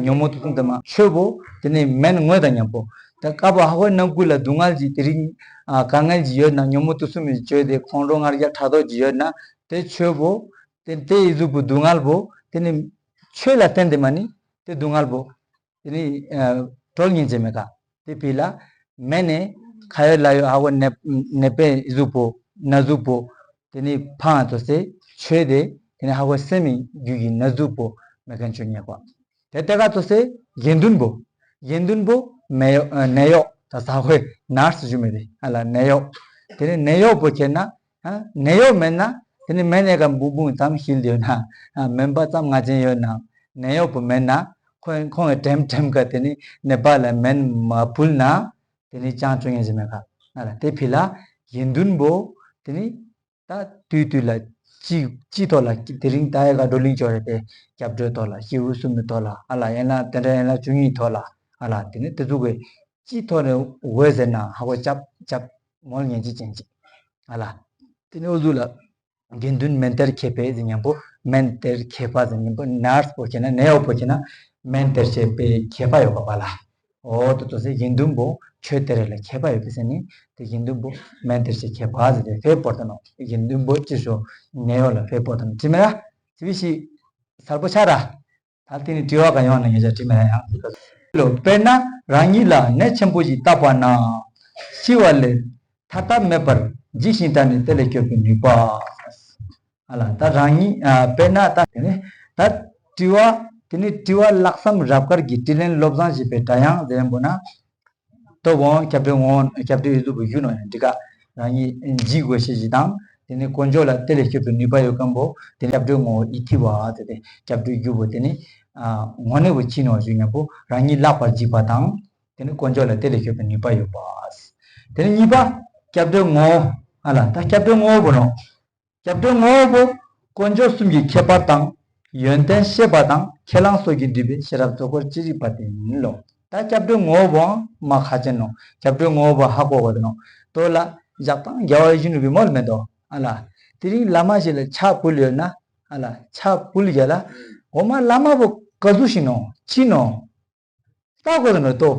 ཉོན་མོངས་དུག་གསུམ་དེ་མ་ཆོས་པོ་དེ་ནི་སྨན་དངོས་དང་མཉམ་པོ། དེ་ཀ་པོ་ཧ་ཝེ་ནང་ཀུ་ལ་སྡུག་བསྔལ་གྱི་དེ་རིང་དཀའ་ངལ་གྱི་ཡོད་ན་ཉོན་མོངས་དུག་གསུམ་མི་བཅོས་ཏེ་ཁོང་ཁྲོ་ང་རྒྱལ་ཕྲག་དོག་གྱི་ཡོད་ན་དེ་ཆོས་པོ་དེ་དེ་ཡི་གཟུགས་པོ་སྡུག་བསྔལ་པོ་དེ་ནི་ཆོས་ལ་བརྟེན་ཏེ་མ་ནི་དེ་སྡུག་བསྔལ་པོ། དེ་ནི་ཨ་གྲོལ་ཉན་ཅེས་མེད་ཀ། དེ་ཕི་ལ་སྨན་ནས་ཁ་ཡོད་ལ་ཡོད་ཧ་གོ་ནད་ནད་པའི་གཟུགས་པོ་ན་ཟུག་པོ་དེ་ནི་ཕང་ཐོ་སེ་ཆོས་དེ་དེ་ནི་ཧ་གོ་སེམས་རྒྱུད་ཀྱི་ན་ཟུག་པོ་མེ་མཁན་བཅོ་ཉན་ཀ། དེ་ལྟ་ག་ཐོ་སེ་དགེ་འདུན་པོ་དགེ་འདུན་པོ་མེ་ཡོ་ཨ་ནད་གཡོག་ད་ས་ཧོའི་ནར་སི་ཞུ་མེད་དེ་ཨ་ལ་ནད་གཡོག་དེ་ནི་ནད་གཡོག་པོ་ཁྱེར་ན། ཨ་ནད་གཡོག་མེད་ན་དེ་ནི་སྨན་ནས་ཀ་འབུ་འབུ་ཙམ་ཤིལ་ཡོད་ན་ཨ་སྨན་པ་ཙམ་ང་ཅན་ཡོད་ན་ནད་གཡོག་པོ་མེད་ན་ཁོང་ཁོང་གི་དྲེམ་དྲེམ་ཀ་དེ་ནི་ནད་པ་ལ་སྨན་མ་ཕུལ་ན་དེ་ནི་ཅང་བཅོ་ཉན་ཞིག་མེད་ཀ། ཨ་ལ་དེ་ཕི་ལ་དགེ་འདུན་པོ་དེ་ནི་ད་དུས་དུས་ལ་ཅི་ཅི་ཐོག་ལ་དེ་རིང་ད་ཡ་ག་བགྲོ་གླེང་བཅོ་རེ་དེ་སྐྱབས་འགྲོའི་ཐོག་ལ་སྐྱེས་བུ་གསུམ་གྱི་ཐོག་ལ་ཨ་ལ་ཡན་ལ་དེ་འདྲ་ཡན་ལ་བཅུ་གཉིས་ཐོག་ལ་ཨ་ལ་དེ་ནི་དེ་ཚོ་གི་ཅི་ཐོག་ནས་འོད་ཟེར་ན་ཧ་གོ་ཅབ་ཅབ་མོལ་ཉན་ཅི་ཅན་ཅི། ཨ་ལ། དེ་ནི་འུ་ཟུ་ལ། དགེ་འདུན་སྨན་གཏེར་མཁས་པས་ཟེར་མཉམ་པོ་སྨན་གཏེར་མཁས་པ་ཟེར་མཉམ་པོ་ནར་སི་པོ་ཁྱེར་ན་ནད་གཡོག་པོ་ཁྱེར་ན་སྨན་གཏེར་བྱེད་པའི་མཁས་པ་ཡོད་པ་པ་ལ། འོ་དོ་དོ་སེ་དགེ་འདུན་པོ་ཆོས་གཏེར་ལ་མཁས་པ་ཡོད་པའི་ཟེར་ནི་དེ་དགེ་འདུན་པོ་སྨན་གཏེར་བྱེད་མཁས་པ་ཟེར་ཏེ་ཕེ་བོར་ཏོ་ནོ། དགེ་འདུན་པོ་ཅི་ཞོ་ནད་གཡོག་ལ་ཕེ་བོར་ཏོ་ནོ་ཅི་མེ་ར། ཅི་བི་ཤི། གསལ་པོ་ཆགས་ར། ད་དེ་ནི་དྲི་བ་ག་ཡོང་ན་ངེད་ཅག་དྲི་མེད་ཡང་། ལོ་དཔེར་ན་རང་ཉིད་ལ་ནད་ཆེན་པོ་ཞིག་བཏགས་པ་ན། ཤི་བ་ལས་ཐར་ཐབས་མེད་པར་འཇིགས་ཤིང་སྐྲག་ནས་དེ་ལས་སྐྱོབ་པའི་ནུས་པ། ཨ་ལ་ད་རང་ཉིད་ཨ་དཔེར་ན་ད་དེ་ནི་ད་དྲི་བ་དེ་ནི་དྲི་བ་ལྷག་བསམ་རབ་དཀར་གྱི་དྲིས་ལན་བློ་བཟང་ཞེས་པའི་སྒྲ་དབྱངས་ཟེར་བ་ན། ལྟོ་བོང་སྐྱབས་འགྲོའི་ངོ་བོ་སྐྱབས་འགྲོའི་ཡུལ་དུ་བུ་ཡུ་ནོ་ཡང་འདི་ག་རང་ཉིད་འཇིགས་དགོས་ཤེས་ཤིག་དང་དེ་ནི་དཀོན་མཆོག་ལ་དེ་ལས་སྐྱོབ་པའི་ནུས་པ་ཡོད་མཁན་པོ་དེ་ནི་སྐྱབས་འགྲོའི་ངོ་བོ་ཨི་ཐི་བ་ཟེར་ཏེ་སྐྱབས་འགྲོའི་རྒྱུ་བོ་དེ་ནི་ངོ་ནས་བུ་ཕྱི་ནོ་ཞུ་མཉམ་པོ་རང་ཉིད་བརླག་པར་འཇིགས་པ་དང་དེ་ནི་དཀོན་མཆོག་ལ་དེ་ལས་སྐྱོབ་པའི་ནུས་པ་ཡོད་པ། དེ་ནི་གཉིས་པ་སྐྱབས་འགྲོའི་ངོ་བོ་ཨ་ལ་ད་སྐྱབས་འགྲོའི་ངོ་བོ་བུ་ནོ། སྐྱབས་འགྲོའི་ངོ་བོ་དཀོན་མཆོག་གསུམ་གྱི་ཁྱད་པར་དང་ཡོན་ཏན་ཤེས་པ་དང་ཁས་བླངས་སོགས་ཀྱིས་བསྡུས་པའི་ཤེས་རབ་རྫོགས་པར་ཅི་རིགས་པ་དེ་ཡིན་ལོ། ད་སྐྱབས་འགྲོའི་ངོ་བོའང་མ་ཁ་ཅན་ནོ། སྐྱབས་འགྲོའི་ངོ་བོ་ཧ་གོ་བ་དེ་ནོ། ལྟོ་ལ་ བཞག་སྟངས་རྒྱལ་བ་ཡིད་བཞིན་ནོར་བུའི་མོལ་མེད་དོ། ཨ་ལ། དེ་རིང་བླ་མ་ཞིག་ལ་ཕྱག་ཕུལ་ཡོད་ན། ཨ་ལ། ཕྱག་ཕུལ་ཡོད་ལ། འོ་མ་བླ་མ་བོ་ག་ཟུག་ཞིག་ནོ། ཅི་ནོ། ལྟ་དགོས་ནོ་ཏོ།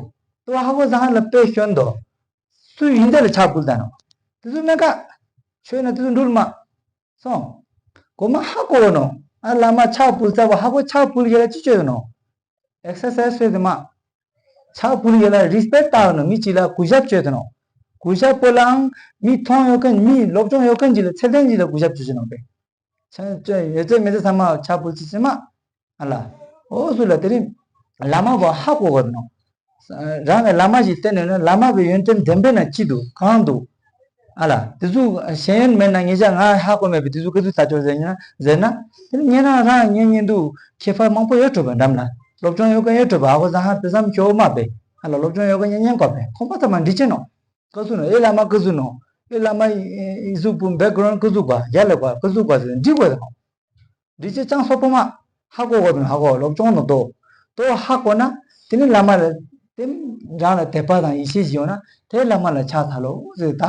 ཏོ་ཧ་གོ་ཟ་ཧ་ལ་དཔེ་ཤོན་དོ། སུ་ཡིན་དེ་ལ་ཕྱག་ཕུལ་ད་ནོ། དེ་ཚོ་མེད་ཀ། ཆོས་ན་དེ་ཚོ་འགྲུལ་མ། སོང་། གོ་མ་ཧ་གོ་ནོ། ཨ་བླ་མ་ཕྱག་ཕུལ་ཚར་བ་ཧ་གོ་ཕྱག་ཕུལ་ཡོད་ལ་ཅི་བྱོས་ནོ། ཨེག་སར་སའིས་བྱོས་དེ་མ། ཕྱག་ཕུལ་ཡོད་ལ་རི་སི་པེག་ཊི་བཏགས་ནོ། མི་གཅིག་ལ་གུས་ཞབས་བྱོས་དེ་ནོ། གུས་ཞབས་པོ་ལའང་མི་མཐོང་ཡོད་མཁན། མི་སློབ་སྦྱོང་ཡོད་མཁན་གཅིག་ལ་ཚད་ལྡན་གཅིག་ལ་གུས་ཞབས་བྱོས་ནོ་པས། ཆ་ཆ་ཡོད་ཚད་མེད་ཚད་ཚང་མ་ཕྱག་ཕུལ་ཅི་ཅི་མ། ཨ་ལ། འོ་སུ་ལ་དེ་རིང་། བླ་མ་བ་ཧ་གོ་གོ་ནོ། རང་གི་བླ་མ་ཞིག་བསྟེན་ནས་ན་བླ་མ་བའི་ཡོན་ཏན་ལྡན་པས་ན་ཅི་འདུག་གང་འདུག་ཨ་ལ། དེ་ཚོ་ཤེས་ཡོན་མེད་ན་ངེད་ཅག་ང་ཧ་གོ་མེད་པའི་དེ་ཚོ་སྐད་ཚོ་ད་ཅོག་ཟེར་ན་ཟེར་ན། དེ་ནི་ཉན་རང་རང་ཉན་ཉན་འདུག་ཁྱད་པར་མང་པོ་ཡོད་གྲུབ་པ་འགྲམ་ལ། སློབ་སྦྱོང་ཡོད་ག་ཡོད་གྲུབ་པ་ཧ་གོ་ཟ་ཧ་དེ་ཙམ་ཁྱོ་མ་པས། ཨ་ལ། སློབ་སྦྱོང་ཡོད་ག་ཉན་ཉན་གོ་པས། ཁོ་པ་ཚང་མ་འདི་ཅི་ནོ། ཀ་ཟུ་ནོ། ཨེ་བླ་མ་ཀ་ཟུ་ནོ། ཨེ་བླ་མ་ཨི་ཟུག་པོ་བེག་གྷ་རའུན་ཀ་ཟུག་པ་རྒྱ་ལ་པ་ཀ་ཟུག་པ་ཟེར་འདི་དགོས་དང་། འདི་ཅི་ཅང་སོག་པོ་མ། ཧ་གོ་གོ་དང་ཧ་གོ་སློབ་སྦྱོང་ནོ་ཏོ། ཏོ་ཧ་གོ་ན། དེ་ནི་བླ་མ་ལ། དེ་རང་ལ་དད་པ་དང་ཡིད་ཆེས་ཡོད་ན། དེ་བླ་མ་ལ་ཕྱག་འཚལ་ལོ་ཟེར་ད།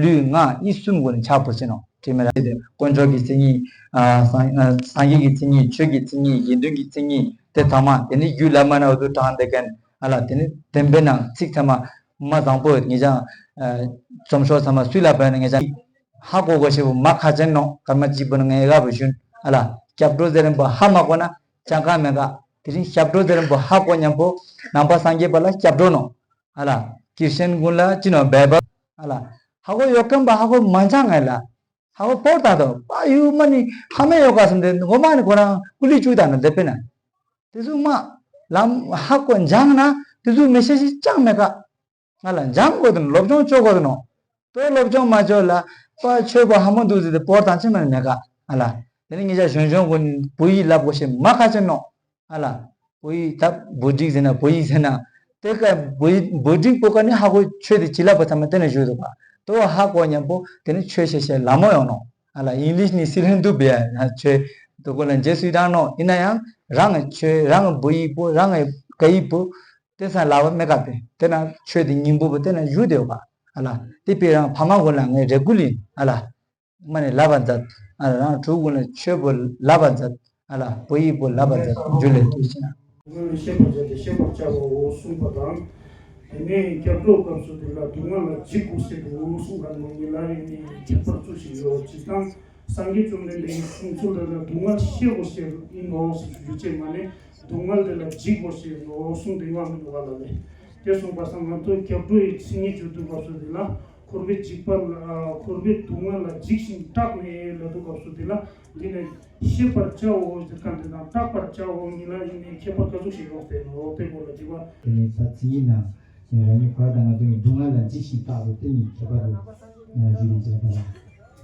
ལུས་ངག་ཡིད་གསུམ་སྒོ་ནས་ཕྱག་ཕུལ་ཟེར་ནོ། དྲི་མེད་ར། དཀོན་མཆོག་གི་མཚན་ཉིད། ཨ་སངས་ཨ་སངས་རྒྱས་ཀྱི་མཚན་ཉིད། ཆོས་ཀྱི་མཚན་ཉིད། དགེ་འདུན་གྱི་མཚན་ཉིད། དེ་ཚང་མ་དེ་ནི་རྒྱུད་བླ་མ་ན་འུ་ཚོ་དྲངས་བསྡད་མཁན། ཨ་ལ། དེ་ནི་བདེན་པའི་ནང་ཚིག་ཚང་མ་མ་བཟང་པོ་ཡོད། ངེད་ཅག་ཨ་རྩོམ་ཤོག་ཚང་མ་སུས་ལབ་པ་ཡིན་ན་ངེད་ཅག་ཧ་གོ་གོ་ཞེས་པོ་མ་ཁ་ཅན་ནོ། སྐར་མ་གཅིག་པོ་ནི་ངས་ཡག་པོ་ཞུན། ཨ་ལ། སྐྱབས་འགྲོ་ཟེར་རན་པོ་ཧ་མ་གོ་ན་ཅང་གང་མེད་ག་དེ་རིང་སྐྱབས་འགྲོ་ཟེར་རན་པོ་ཧ་གོ་མཉམ་པོ་ནང་པ་སངས་རྒྱས་པ་ལ་སྐྱབས་འགྲོ་ནོ། ཨ་ལ། ཀིར་ཤན་ཀུན་ལ་ཅི་ནོ་བེ་བ། ཨ་ལ། ཧ་གོ་ཡོད་མཁན་པ་ཧ་གོ་མ་ཅང་ངས་ལ། ཧ་གོ་པོར་ད་དོ་པ་ཡུ་མ་ནི་ཧ་མེ་ཡོད་ག་སམ་དེ་ངོ་མ་ནི་ཁོ་རང་ཀུ་ལི་བཅུག་ད་ནོ་དེ་པེ་ན། དེ་ཚོ་མ། ལམ་ཧ་གོ་འཇང་ན་དེ་ཚོ་མི་ཤེས་ཤེས་ཅང་མེད་ག་ང་ལ་འཇང་དགོས་དོན་སློབ་སྦྱོང་བཅོ་དགོས་དོན་ནོ། དོ་སློབ་སྦྱོང་མ་བཅོ་ལ་པ་ཆོས་པོ་ཧ་མོ་འདུག་ཟེར་ཏེ་པོར་དང་ཆེན་མ་ནི་མེད་ག་ཨ་ལ། དེ་ནི་ངེད་ཅག་གཞོན་གཞོན་ཀུན་བོད་ཡིག་བསླབ་དགོས་ཤེས་མ་ཁ་ཆེན་ནོ། ཨ་ལ། བོད་ཡིག་ད་བོད་ཡིག་ཟེར་ན་བོད་ཡིག་ཟེར་ན། དེ་ཀ་བོད་ཡིག་བོད་ཡིག་པོ་ཀ་ནི་ཧ་གོ་ཆོས་དེ་བྱིན་རླབས་པ་ཚང་མ་དེ་ནས་བཞུགས་འདུག་ག་དོ་ཧ་གོ་མཉམ་པོ་དེ་ནི་ཆོས་ཤེས་ཤེས་ལ་མོ་ཡོང་ནོ། ཨ་ལ། ཨིང་ལིཤ་ནི་སི་ལེན་དུ་བེ་ཡ་ཆོས་དོ་ཀོ་ལ་རྗེས་སུ་ཡི་རང་ནོ། ཡིན་ན་ཡང་རང་གི་ཆོས་རང་གི་བོད་ཡིག་པོ་རང་གི་སྐད་ཡིག་པོ། དེ་ས་ལ་བ་མེ་ཀ་པེ། དེ་ན་ཆོས་དེ་སྙིང་པོ་བོ་དེ་ན་བཞུགས་དེ་བ། ཨ་ལ། དེ་པེ་རང་ཕ་མ་ཀུན་ལ་ངས་རེ་སྐུལ་ཡིན། ཨ་ལ། མ་ནི་ལབ་པ་མཛད། ཨ་ལ། རང་ཕྲུ་གུ་ལ་ཆོས་པོ་ལབ་པ་མཛད། ཨ་ལ། བོད་ཡིག་པོ་ལབ་པ་མཛད། འཇུ་ལེ་ཐུགས་ཆེ་ན། ང་ནི་ཤེས་པར་བྱ་སྟེ་ཤེས་པར་བྱའོ་གསུངས་པ་དང་། དེ་ནས་སྐྱབས་འགྲོ་སྐབས་སུ་དེ་ལ་སྡུག་བསྔལ་ལ་འཇིགས་དགོས་ཟེར་དུ་གསུངས་པ་ནི་ལ་ཡིན་ནི་ཁྱད་པར་ཚུལ་ཞིག་ཡོད་ཅིག་དང་། སངས་རྒྱས་བཅོམ་ལྡན་འདས་ཀྱི་གསུང་ཚུལ་ལ་ལ་སྡུག་བསྔལ་ཤེས་དགོས་ཟེར་ཡིན་ནོ་ཞེས་ཞུ་ཅེས་མ་ནས་སྡུག་བསྔལ་དེ་ལ་འཇིགས་དགོས་ཟེར་ནོ་གསུངས་ཏེ་ཡོང་མི་འདུག་ག་ལ་ལས། དེ་གསུངས་པ་སང་ང་ཚོ་སྐྱབས་འགྲོ་ཡི་མཚན་ཉིད་བརྗོད་དུས་སྐབས་སུ་དེ་ལ་འཁོར་བའི་འཇིགས་པ་ལ་འཁོར་བའི་སྡུག་བསྔལ་ལ་འཇིགས་ཤིང་སྐྲག་ནས་ལབ་དུས་སྐབས་སུ་དེ་ལ་འདི་ནས་ཤེས་པར་བྱའོ་ཟེར་མཁན་དེ་དང་སྐྲག་པར་བྱའོ་གཉིས་ལ་ཡིན་ནའི་ཁྱད་པར་ག་ཚོད་ཞིག་ཡོད་པས་ནོ་དེ་སྐོར་ལ་དྲི་བ། དེ་ནས་ད་མཚན་ཉིད་ནང་རང་ཉིད་ཁོ་ར་དང་ང་ཚོ་ནི་སྡུག་བསྔལ་ལ་འཇིགས་ཤིང་སྐྲག་པའི་སྟེང་གི་ཁྱད་པར་རུ་ཞུ་ཡིན་ཅེས་པ་ལ།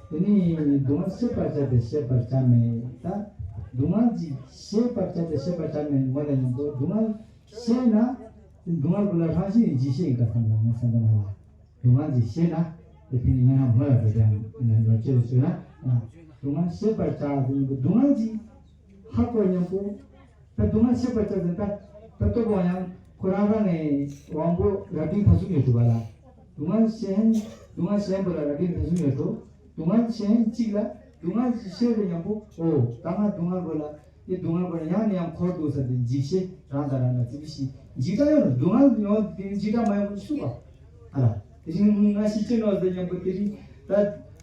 དེ་ནི་སྡུག་བསྔལ་ཤེས་པར་བྱ་སྟེ་ཤེས་པར་བྱ་མེད་ད། སྡུག་བསྔལ་གྱི་ཤེས་པར་བྱ་སྟེ་ཤེས་པར་བྱ་མེད་མོ་ལ་ཉམ་པོ་སྡུག་བསྔལ་ཤེས་ན། སྡུག་བསྔལ་ཀུན་ལ་རང་བཞིན་གྱིས་འཇིགས་ཤེས་ཡིན་ག་བསམ་ལ་ངས་བསམ་པ་ན་ལ། སྡུག་བསྔལ་གྱི་ཤེས་ན། དེ་ཕན་ཉེ་རང་མོ་ལ་འགྲོ་ཀྱང་ཉམ་ཅེས་ཞུ་ན། སྡུག་བསྔལ་ཤེས་པར་བྱ་ཟེར་ནི་སྡུག་བསྔལ་གྱི་ཧ་གོ་ཉམ་པོ། ད་སྡུག་བསྔལ་ཤེས་པར་བྱ་ཟེར་ད། ད་ལྟོ་གོང་ཡང་ཁོ་རང་རང་ནས་དབང་པོ་རབ་འབྲིང་ཐ་གསུམ་ཡོད་འགྲོ་བ་ལ། སྡུག་བསྔལ་ཤེས་ཧན། སྡུག་བསྔལ་ཤེས་ཧན་པོ་ལ་རབ་འབྲིང་ཐ་གསུམ་ཡོད་འགྲོ། སྡུག་བསྔལ་ཤེས་ཧན་གཅིག་ལ་སྡུག་བསྔལ་ཤེས་པའི་ཉམ་པོ་ཨོ་ད་ང་སྡུག་བསྔལ་པོ་ལ་དེ་སྡུག་བསྔལ་པོ་ལ་ཡང་ནས་ཡང་འཁོར་འདུག་ས་དེ་འཇིགས་ཤེས་རང་དང་རང་ལ་ཙི་པི་ཤི་འཇིགས་སྐྲག་ཡོང་ན་སྡུག་བསྔལ་ཡོང་དེ་འཇིགས་སྐྲག་མ་ཡོང་པ་ཤུགས་པ། ཨ་ལ། དེ་བཞིན་ང་ཤི་ཅི་ནོ་ཟེར་ཉམ་པོ་དེ་རིང་ད་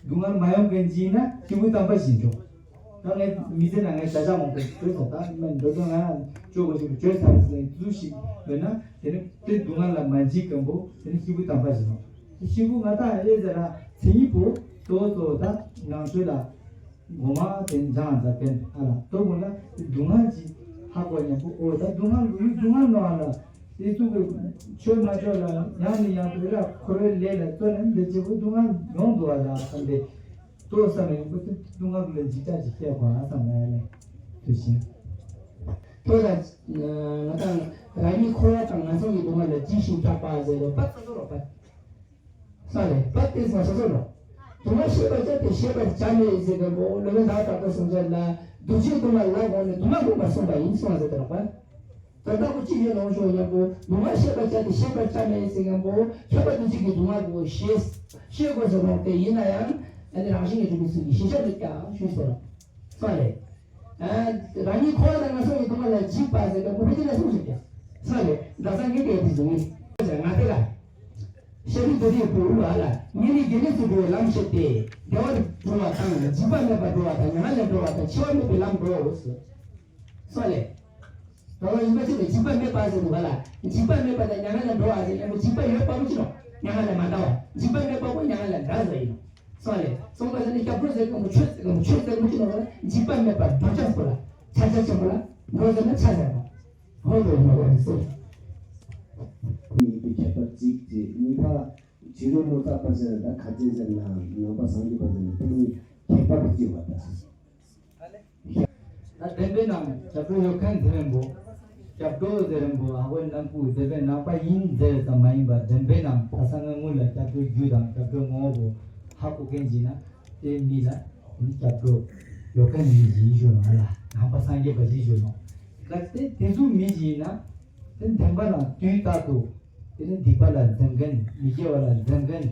སྡུག་བསྔལ་མ་ཡོང་མཁན་ཅིག་ཡིན་ན་སྐྱེས་བུ་དམ་པ་བཞིན་འགྲོ། ད་ངས་མི་ཚེ་ན་ངས་བྱ་བྱ་མང་པོ་བཟོས་སོང་ད་མི་འགྲོ་དོན་ང་ཡང་སྤྱོད་དགོས་ཞིག་བརྗོད་ཚར་ཟེར་ནས་ཚུལ་ཞིག་ཡོད་ན་དེ་ནི་དེ་སྡུག་བསྔལ་ལ་མ་འཇིགས་མཁན་པོ་དེ་ནི་སྐྱེས་བུ་དམ་པ་བཞིན་ནོ། སྐྱེས་བུ་ང་ད་ཨེ་ཟེར་ན་མཚན་ཉིད་པོ་གཙོ་བོ་གཙོ་བོ་ད་ནང་ཆོས་ལ། ངོ་མ་དེ་འཇང་ང་ཛ་པན་ཨ་ལ་དོ་མོ་ལ་སྡུག་བསྔལ་གྱི་ཧ་གོ་ཉམ་པོ་ཨོ་ད་སྡུག་བསྔལ་ལུས་སྡུག་བསྔལ་ནོ་ཨ་ལ་དེ་ཚུགས་ཀྱི་ཆོས་མ་ཆོས་ལ་ཡང་ནས་ཡང་དུ་ལ་འཁོར་བའི་ལས་ལ་བརྩོན་ནས་འདི་བྱེད་པོ་སྡུག་བསྔལ་ཡོང་འདུག་ཨ་ལ་བསམ་སྟེ་དོ་བསམ་ཡོང་པོ་དེ་སྡུག་བསྔལ་ལ་འཇིགས་སྐྲག་ཅིག་སྐྱེ་དགོས་ཨ་བསམ་ན་ཡ་ལས་དུ་ཞིང་དོ་ད་ང་དང་རང་ཉིད་འཁོར་བ་དང་ངན་སོང་གི་སྡུག་བསྔལ་ལ་འཇིགས་ཤིང་སྐྲག་པ་ཟེར་བ་པ་ཚ་ཚོ་རོགས་པ། ས་ལས་པ་ཏི་སོ་སོ་ལོ། དུ་མ་ཤེས་པར་བྱ་སྟེ་ཤེས་པར་བྱ་མེད་ཟེར་གི་མོ་ལོ་མེ་ད་དྲག་པོ་སོང་ཚད་ལ་འདུ་བྱེད་དུ་མ་ལ་དགོངས་ནས་དུ་མ་དགོངས་པར་གསུངས་པ་ཡིན་གསུངས་ཟེར་དེ་རོགས་པ། ད་ལྟ་བུ་གཅིག་ཡོད་ལོང་ཤོག་སྙམ་པོ། སྡུག་བསྔལ་ཤེས་པར་བྱ་སྟེ་ཤེས་པར་བྱ་མེད་ཟེར་སྙམ་པོ། ཁྱད་པར་དུ་གཅིག་གིས་སྡུག་བསྔལ་གོ་ཤེས་ཤེས་དགོས་ཟེར་ལོང་སྟེ། ཡིན་ན་ཡང་ཨ་ནི་རང་བཞིན་གྱིས་གྲུབ་པའི་ཚུལ་གྱིས་ཤེས་བྱ་མེད་ཀྱང་ཞུས་ཟེར་ལོ། སོང་ལེ། ཨ། རང་ཉིད་འཁོར་བ་དང་ངན་སོང་གི་སྡུག་བསྔལ་ལ་འཇིགས་པ་ཟེར་སྐབས་མུ་ཕི་ཅི་ལ་སོང་ཟེར་ཀྱང་སོང་ལེ། འདྲ་ས་ངེས་ཏེ་དེ་བཟུང་ངེས། ང་དེ་ལ། ཤཱ་རིའི་བུ་དེའི་བུ་ལ་ལ་ཉེ་རིང་དགེ་ལེགས་སུ་འགྲོ་བའི་ལམ་ཤེས་ཏེ། བདེ་བར་འགྲོ་བ་དང་འཇིགས་པ་མེད་པར་འགྲོ་བ་དང་མྱ་ངན་ལས་འགྲོ་བ་དང་འཆི་བ་མེད་པའི་ལམ་འགྲོ་འོ་ཟེར། སོང་ལེ། ད་ལྟ་ཡིན་པ་ཅི་ནས་འཇིགས་པ་མེད་པ་ཟེར་འདུག་ག་ལ། འཇིགས་པ་མེད་པ་དང་མྱ་ངན་ལས་འགྲོ་བ་ཟེར་ཡང་འཇིགས་པ་ཡོད་པ་པོ་ཅི་ནོ། མྱ་ངན་ལས་མ་འདའ་བ། འཇིགས་པ་མེད་པ་པོ་མྱ་ངན་ལས་འདའ་ཟེར་ཡིན་ནོ། སོང་ལེ། སོང་པ་ཟེར་ནི་སྐྱབས་འགྲོ་ཟེར་གི་མོ་ཆོས་ཟེར་གི་མོ་ཆོས་ཟེར་གི་མོ་ཅི་ནོ་ག་ལ། འཇིགས་པ་མེད་པ་འགྲོ་ཆགས་པོ་ལ། ཆ་ཆ་ཆེན་པོ་ལ། འགྲོ་ཟེར་ན་ཆ་ཟེར་བ། ཧོ་དོ་མ་བ་ནི་སོ། ཡིན་པའི་ཁྱད་པར་གཅིག་དེ་གཉིས་པ། ཕྱི་རོལ་པོ་བརྟག་པ་ཟེར་ན་ད་ཁ་ཆེ་ཟེར་ན་ནང་པ་སངས་རྒྱས་པ་ཟེར་ན་དེ་གཉིས་ཁྱད་པར་དུ་སྐྱེ་བ་དང་། ད་བདེན་པའི་ནང་སྐྱབས་འགྲོ་ཡོད་མཁན་དེ་རིང་པོ། སྐྱབས་འགྲོ་དེ་རིང་པོ་ཨ་ཝེ་ནང་ཁུལ་བདེན་པའི་ནང་པ་ཡིན་ཟེར་ཙམ་མ་ཡིན་པར་བདེན་པའི་ནང་ད་ས་ང་དངུལ་ལ་སྐྱབས་འགྲོ་རྒྱུ་དང་སྐྱབས་འགྲོ་ངོ་བོ་ཧ་གོ་མཁན་ཅིག་ན་དེ་མི་ལ་སྐྱབས་འགྲོ་ཡོད་མཁན་མི་ཡིན་ཞུ་ནོ་ཨ་ལ། ནང་པ་སངས་རྒྱས་པ་ཡིན་ཞུ་ནོ། ད་དེ་དེ་ཚོ་མི་ཡིན་ན། དེ་བདེན་པ་ལ་དུས་རྟག་ཏུ། དེ་ནི་སྡིག་པ་ལ་འཛེམ་མཁན། མི་དགེ་བ་ལ་འཛེམ་མཁན།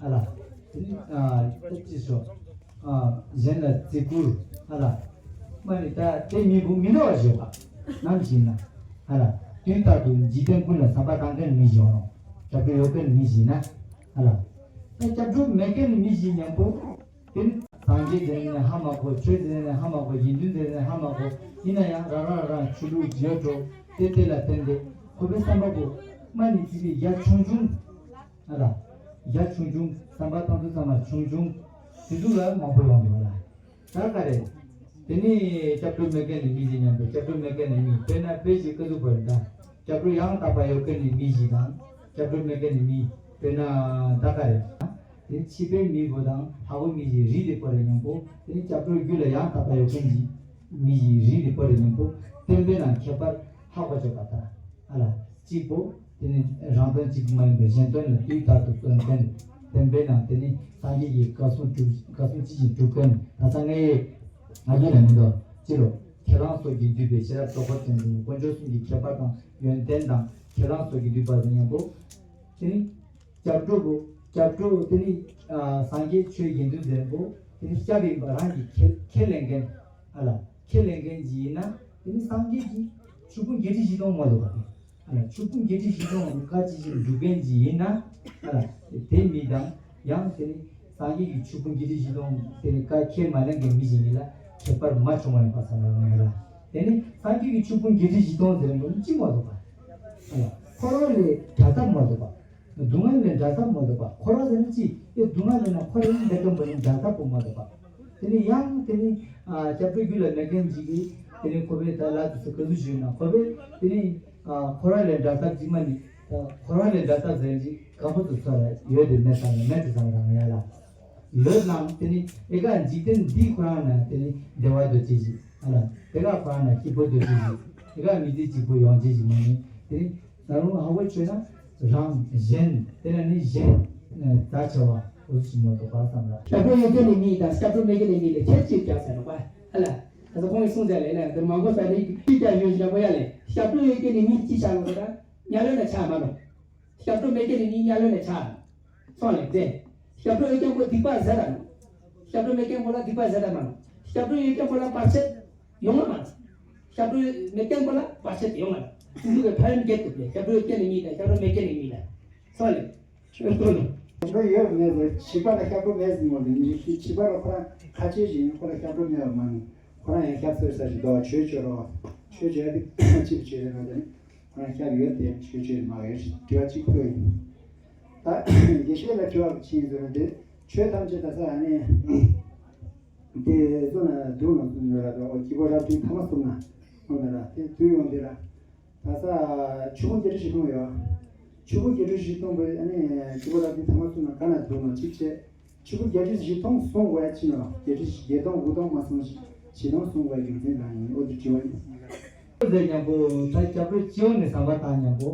ཨ་ལ། དེ་ནི་ཨ་ད་ཅི་ཞོག་ཨ་གཞན་ལ་བརྩི་བཀུར། ཨ་ལ། མ་ནི་ད་དེ་མི་བུ་མི་འདྲ་བ་ཞོག་པ། ནམ་ཞིག་ན། ཨ་ལ། དུས་རྟག་ཏུ་འཇིག་རྟེན་ཀུན་ལ་བསམ་པ་བཏང་མཁན་མི་ཞོག་ནོ། སྐྱབས་འགྲོ་ཡོད་མཁན་མི་ཞིག་ན། ཨ་ལ། ད་སྐྱབས་འགྲོ་མེད་མཁན་མི་ཞིག་མཉམ་པོ། དེ་ནི་སངས་རྒྱས་ཟེར་ནས་ཧ་མ་གོ། ཆོས་ཟེར་ནས་ཧ་མ་གོ། དགེ་འདུན་ཟེར་ནས་ཧ་མ་གོ། ཡིན་ན་ཡང་རང་རང་རང་ཆོས་ལུགས་བརྗོད་འགྲོ་དེ་དེ་ལ་བརྟེན་ཏེ་ཁོ་པའི་བསམ་པ་པོ་མ་ནི་ཙི་ཙི་ཡ་ཆུང་ཆུང་། ཨ་ལ། ཡ་ཆུང་ཆུང་བསམ་པ་བཏང་ཚུལ་ཚང་མ་ཆུང་ཆུང་དེ་ཚོ་ལ་མང་པོ་ཡོང་འདུག་ལ། ད་ག་རེ། དེ་ནི་སྐྱབས་འགྲོ་མེད་མཁན་ནི་མི་ཞིག་མཉམ་དུ་སྐྱབས་འགྲོ་མེད་མཁན་ནི་མི་དཔེར་ན་དཔེ་ཞིག་ཀ་ཟུག་པར་ད། སྐྱབས་འགྲོ་ཡང་དག་པ་ཡོད་མཁན་ནི་མི་ཞིག་དང་སྐྱབས་འགྲོ་མེད་མཁན་ནི་མི་དཔེར་ན་ད་ག་རེ། དེ་ཕྱི་པའི་མི་བོ་དང་ལྷ་བོ་མི་ཞིག་རིགས་དེ་པོ་རེ་མཉམ་པོ་དེ་ནི་སྐྱབས་འགྲོ་རྒྱུད་ལ་ཡང་དག་པ་ཡོད་མཁན་གྱི་མི་ཞིག་རིགས་དེ་པོ་རེ་མཉམ་པོ་བསྟན་པའི་ནང་ཁྱད་པར་ཧ་གོ་ཆོག་པ་ད་ཨ་ལ་གཅིག་པོ་དེ་ནི་རང་དོན་གཅིག་མ་ཡིན་པའི་གཞན་དོན་ལ་དུས་རྟག་ཏུ་བརྩོན་མཁན་བསྟན་པའི་ནང་དེ་ནི་སངས་རྒྱས་ཀྱི་བཀའ་སྲུང་སྒྲུབ་བཀའ་སྲུང་ཅི་བཞིན་སྒྲུབ་མཁན་ད་ས་ངའི་ང་ཚོ་ལ་མི་འདུག་ཅི་ལོ་ཁྱེད་རང་སོགས་ཀྱིས་བསྡུས་པའི་ཤེས་རབ་རྟོགས་པ་ཅན་དང་དཀོན་མཆོག་གསུམ་གྱི་ཁྱད་པར་དང་ཡོན་ཏན་དང་ཁྱེད་རང་སོགས་ཀྱིས་བསྡུས་པ་དང་མཉམ་པོ། དེ་ནི་སྐྱབས་འགྲོ་བོ། སྐྱབས་འགྲོ་དེ་ནི་ཨ་སངས་རྒྱས་ཆོས་དགེ་འདུན་འཛིན་པོ་དེ་ནི་སྐྱབས་ཡིན་པ་རང་གིས་ཁས་ཁས་ལེན་མཁན་ཨ་ལ་ཁས་ལེན་མཁན་ཅིག་ཡིན་ན་དེ་ནི་སངས་རྒྱས་ཀྱི་ཆོས་ཕུང་བརྒྱད་ཁྲི་བཞི་སྟོང་མ་ལོ་བ་ཨ་ལ་ཆོས་ཕུང་བརྒྱད་ཁྲི་བཞི་སྟོང་བཀའ་ཇི་བཞིན་སྒྲུབ་མཁན་ཅིག་ཡིན་ན་ཨ་ལ་དེ་མི་དང་ཡང་དེ་ནི་སངས་རྒྱས་ཀྱི་ཆོས་ཕུང་བརྒྱད་ཁྲི་བཞི་སྟོང་དེ་ནི་བཀའ་ཁས་མ་ལེན་མཁན་མི་ཞིག་ཡིན་ལ་ཁྱད་པར་མ་བྱུང་བ་ཡིན་པ་བསམ་ལ་ངེས་ལ་དེ་ནི་སངས་རྒྱས་ཀྱི་ཆོས་ཕུང་བརྒྱད་ཁྲི་བཞི་སྟོང་ཟེར་མཁན་ཅི་མ་ལོ་བ་ཨ་ལ་འཁོར་བ་ལས་བྲལ་ཐབས་མ་ལོ་བ། སྡུག་བསྔལ་ལས་འདྲ་ཐབས་མ་ཐོབ་པ། འཁོར་བ་ཟེར་ན་ཅི། ཨེ་སྡུག་བསྔལ་ལས་ན་འཁོར་བ་ཡིན་འདི་ཀམ་པ་ནི་འདྲ་ཐབས་པོ་མ་ཐོབ་པ། དེ་ནི་ཡང་དེ་ནི་ཨ་སྐྱབས་འགྲོ་རྒྱུད་ལ་མེད་མཁན་ཅིག་གིས་དེ་ནི་ཁོ་པའི་ད་ལ་དུ་སུ་ག་ཟུ་ཞུས་ན་ཁོ་པས་དེ་ནི་ཨ་འཁོར་བ་ལས་འདྲ་ཐབས་ཅིག་མ་ནི་ད་འཁོར་བ་ལས་འདྲ་ཐབས་ཟེར་ཅིག་གང་པོ་དུ་ཚོ་ལ་ཡོད་དེ་མེད་ས་ནས་མེད་དུ་ཚང་རང་ཡ་ལ། ཡོད་ནའང་དེ་ནི་ཨེ་ག་འཇིག་རྟེན་འདི་ཁོ་རང་ན་དེ་ནི་བདེ་བ་དུ་ཅི་ཞིག་ཨ་ལ་དེ་ག་ཁོ་རང་ན་སྐྱིད་པོ་དུ་ཅི་ཞིག་ཨེ་ག་མི་ཚེ་གཅིག་པོ་ཡོང་ཅི་ཞིག་མ་ནི་དེ་ནི། ད་རུང་ཧ་གོ་ཆོད་ན་རང་གཞན་དེ་ལ་ནི་གཞན་ད་ཆ་བ་འུ་ཚུགས་མོ་དོ་བ་ཙམ་ལ། སྐྱབས་འགྲོ་ཡོད་མཁན་ནི་མི་དང་སྐྱབས་འགྲོ་མེད་མཁན་ནི་མི་ལ་ཁྱད་ཅིག་རྒྱག་ཟེར་ནོ་པ་ཧ་ལ། ད་ཚོ་ཁོང་གིས་གསུངས་ཟེར་ལས་ན་འདིར་མང་པོ་ཟེར་ནི་ཅི་རྒྱག་ཡོད་ཞག་པོ་ཡ་ལས་སྐྱབས་འགྲོ་ཡོད་མཁན་ནི་མི་ཅི་ཆགས་ནོ་ད་དམྱལ་བའི་ནང་ཆགས་མ་ནོ། སྐྱབས་འགྲོ་མེད་མཁན་ནི་མི་དམྱལ་བའི་ནང་ཆགས་ནོ། སོང་ལས་ཏེ། སྐྱབས་འགྲོ་ཡོད་མཁན་པོ་སྡིག་པ་ཟད་ད་ནོ། སྐྱབས་འགྲོ་མེད་མཁན་པོ་ལ་སྡིག་པ་ཟད་ད་མ་ནོ། སྐྱབས་འགྲོ་ཡོད་མཁན་པོ་ལ་བར་ཆད་ཡོང་ང་མ་ནོ། སྐྱབས་འགྲོ་མེད་མཁན་པོ་ལ་བར་ཆད་ཡོང་ང་མ་ནོ། ཀུན་འདུས་པའི་ཕན་ཡོན་རྒྱས་ཐུབ་པས་སྐྱབས་འགྲོ་ཡོད་མཁན་ནི་མི་དང་སྐྱབས་འགྲོ་མེད་མཁན་ནི་མི་ལ། སོང་ལས། ཆོས་སྟོན་ནོ། སྐྱབས་འགྲོ་ཡོད་མེད་ཟེར་བྱིས་པ་ལ་སྐྱབས་འགྲོ་མེད་ཟེར་མོ་ལས་མི་ཤི་བྱིས་པ་ལ་ཁོ་རང་ཁ་ཆེ་ཞིག་ཡིན་ཁོ་ལ་སྐྱབས་འགྲོ་མེད་པ་མ་ནོ། ཁོ་རང་ཡང་སྐྱབས་སུ་ས་ཞིག་འདུག་ཆོས་བྱོས་རོགས། ཆོས་བྱོས་ཡ་དེ་ཅི་བྱོས་རེད་ན་དེ་ནི། ཁོ་རང་སྐྱབས་ཡོད་དེ་ཆོས་ཆོས་མ་ཡོད་དྲི་བ་གཅིག་པུ་ཡིན། ད་དགེ་བཤེས་ལ་དྲི་བ་ཕྱིན་ཟེར་བ་འདི་ཆོས་ཐམས་ཅད་ད་ས་ཨ་ནི་དེ་བཟོ་ན་སྡུག་ལ་སུ་ཉོ་ར་དོ་སྐྱིད་པོ་རབ་ཏུ་ཐ་མ་གསུམ་ན་འོ་ན་ར་དེ་དུས་ཡོང་དེ་ར་ད་ས་ཆུ་བོ་བརྒྱད་ཁྲི་བཞི་སྟོང་ཡོད། ཆུ་བོ་བརྒྱད་ཁྲི་བཞི་སྟོང་པོ་ཨ་ནི་སྐྱིད་པོ་རབ་ཏུ་ཐ་མ་གསུམ་ན་ག་ན་སྡུག་ན་གཅིག་བྱས། ཆུ་བོ་བརྒྱད་ཁྲི་བཞི་སྟོང་སོང་བས་ཕྱིན་ལ་བརྒྱད་ཁྲི་བརྒྱད་སྟོང་དགུ་སྟོང་མ་སོང་ཞིག་བཞི་སྟོང་སོང་བས་རྒྱུ་མཚན་རང་ཡིན་འོ་དེ་དྲི་བ་ཡིན། ཟེར་མཉམ་པོ་ད་སྐྱབས་འགྲོ་སྤྱི་ཡོངས་ནས་བསམ་པ་བཏང་མཉམ་པོ་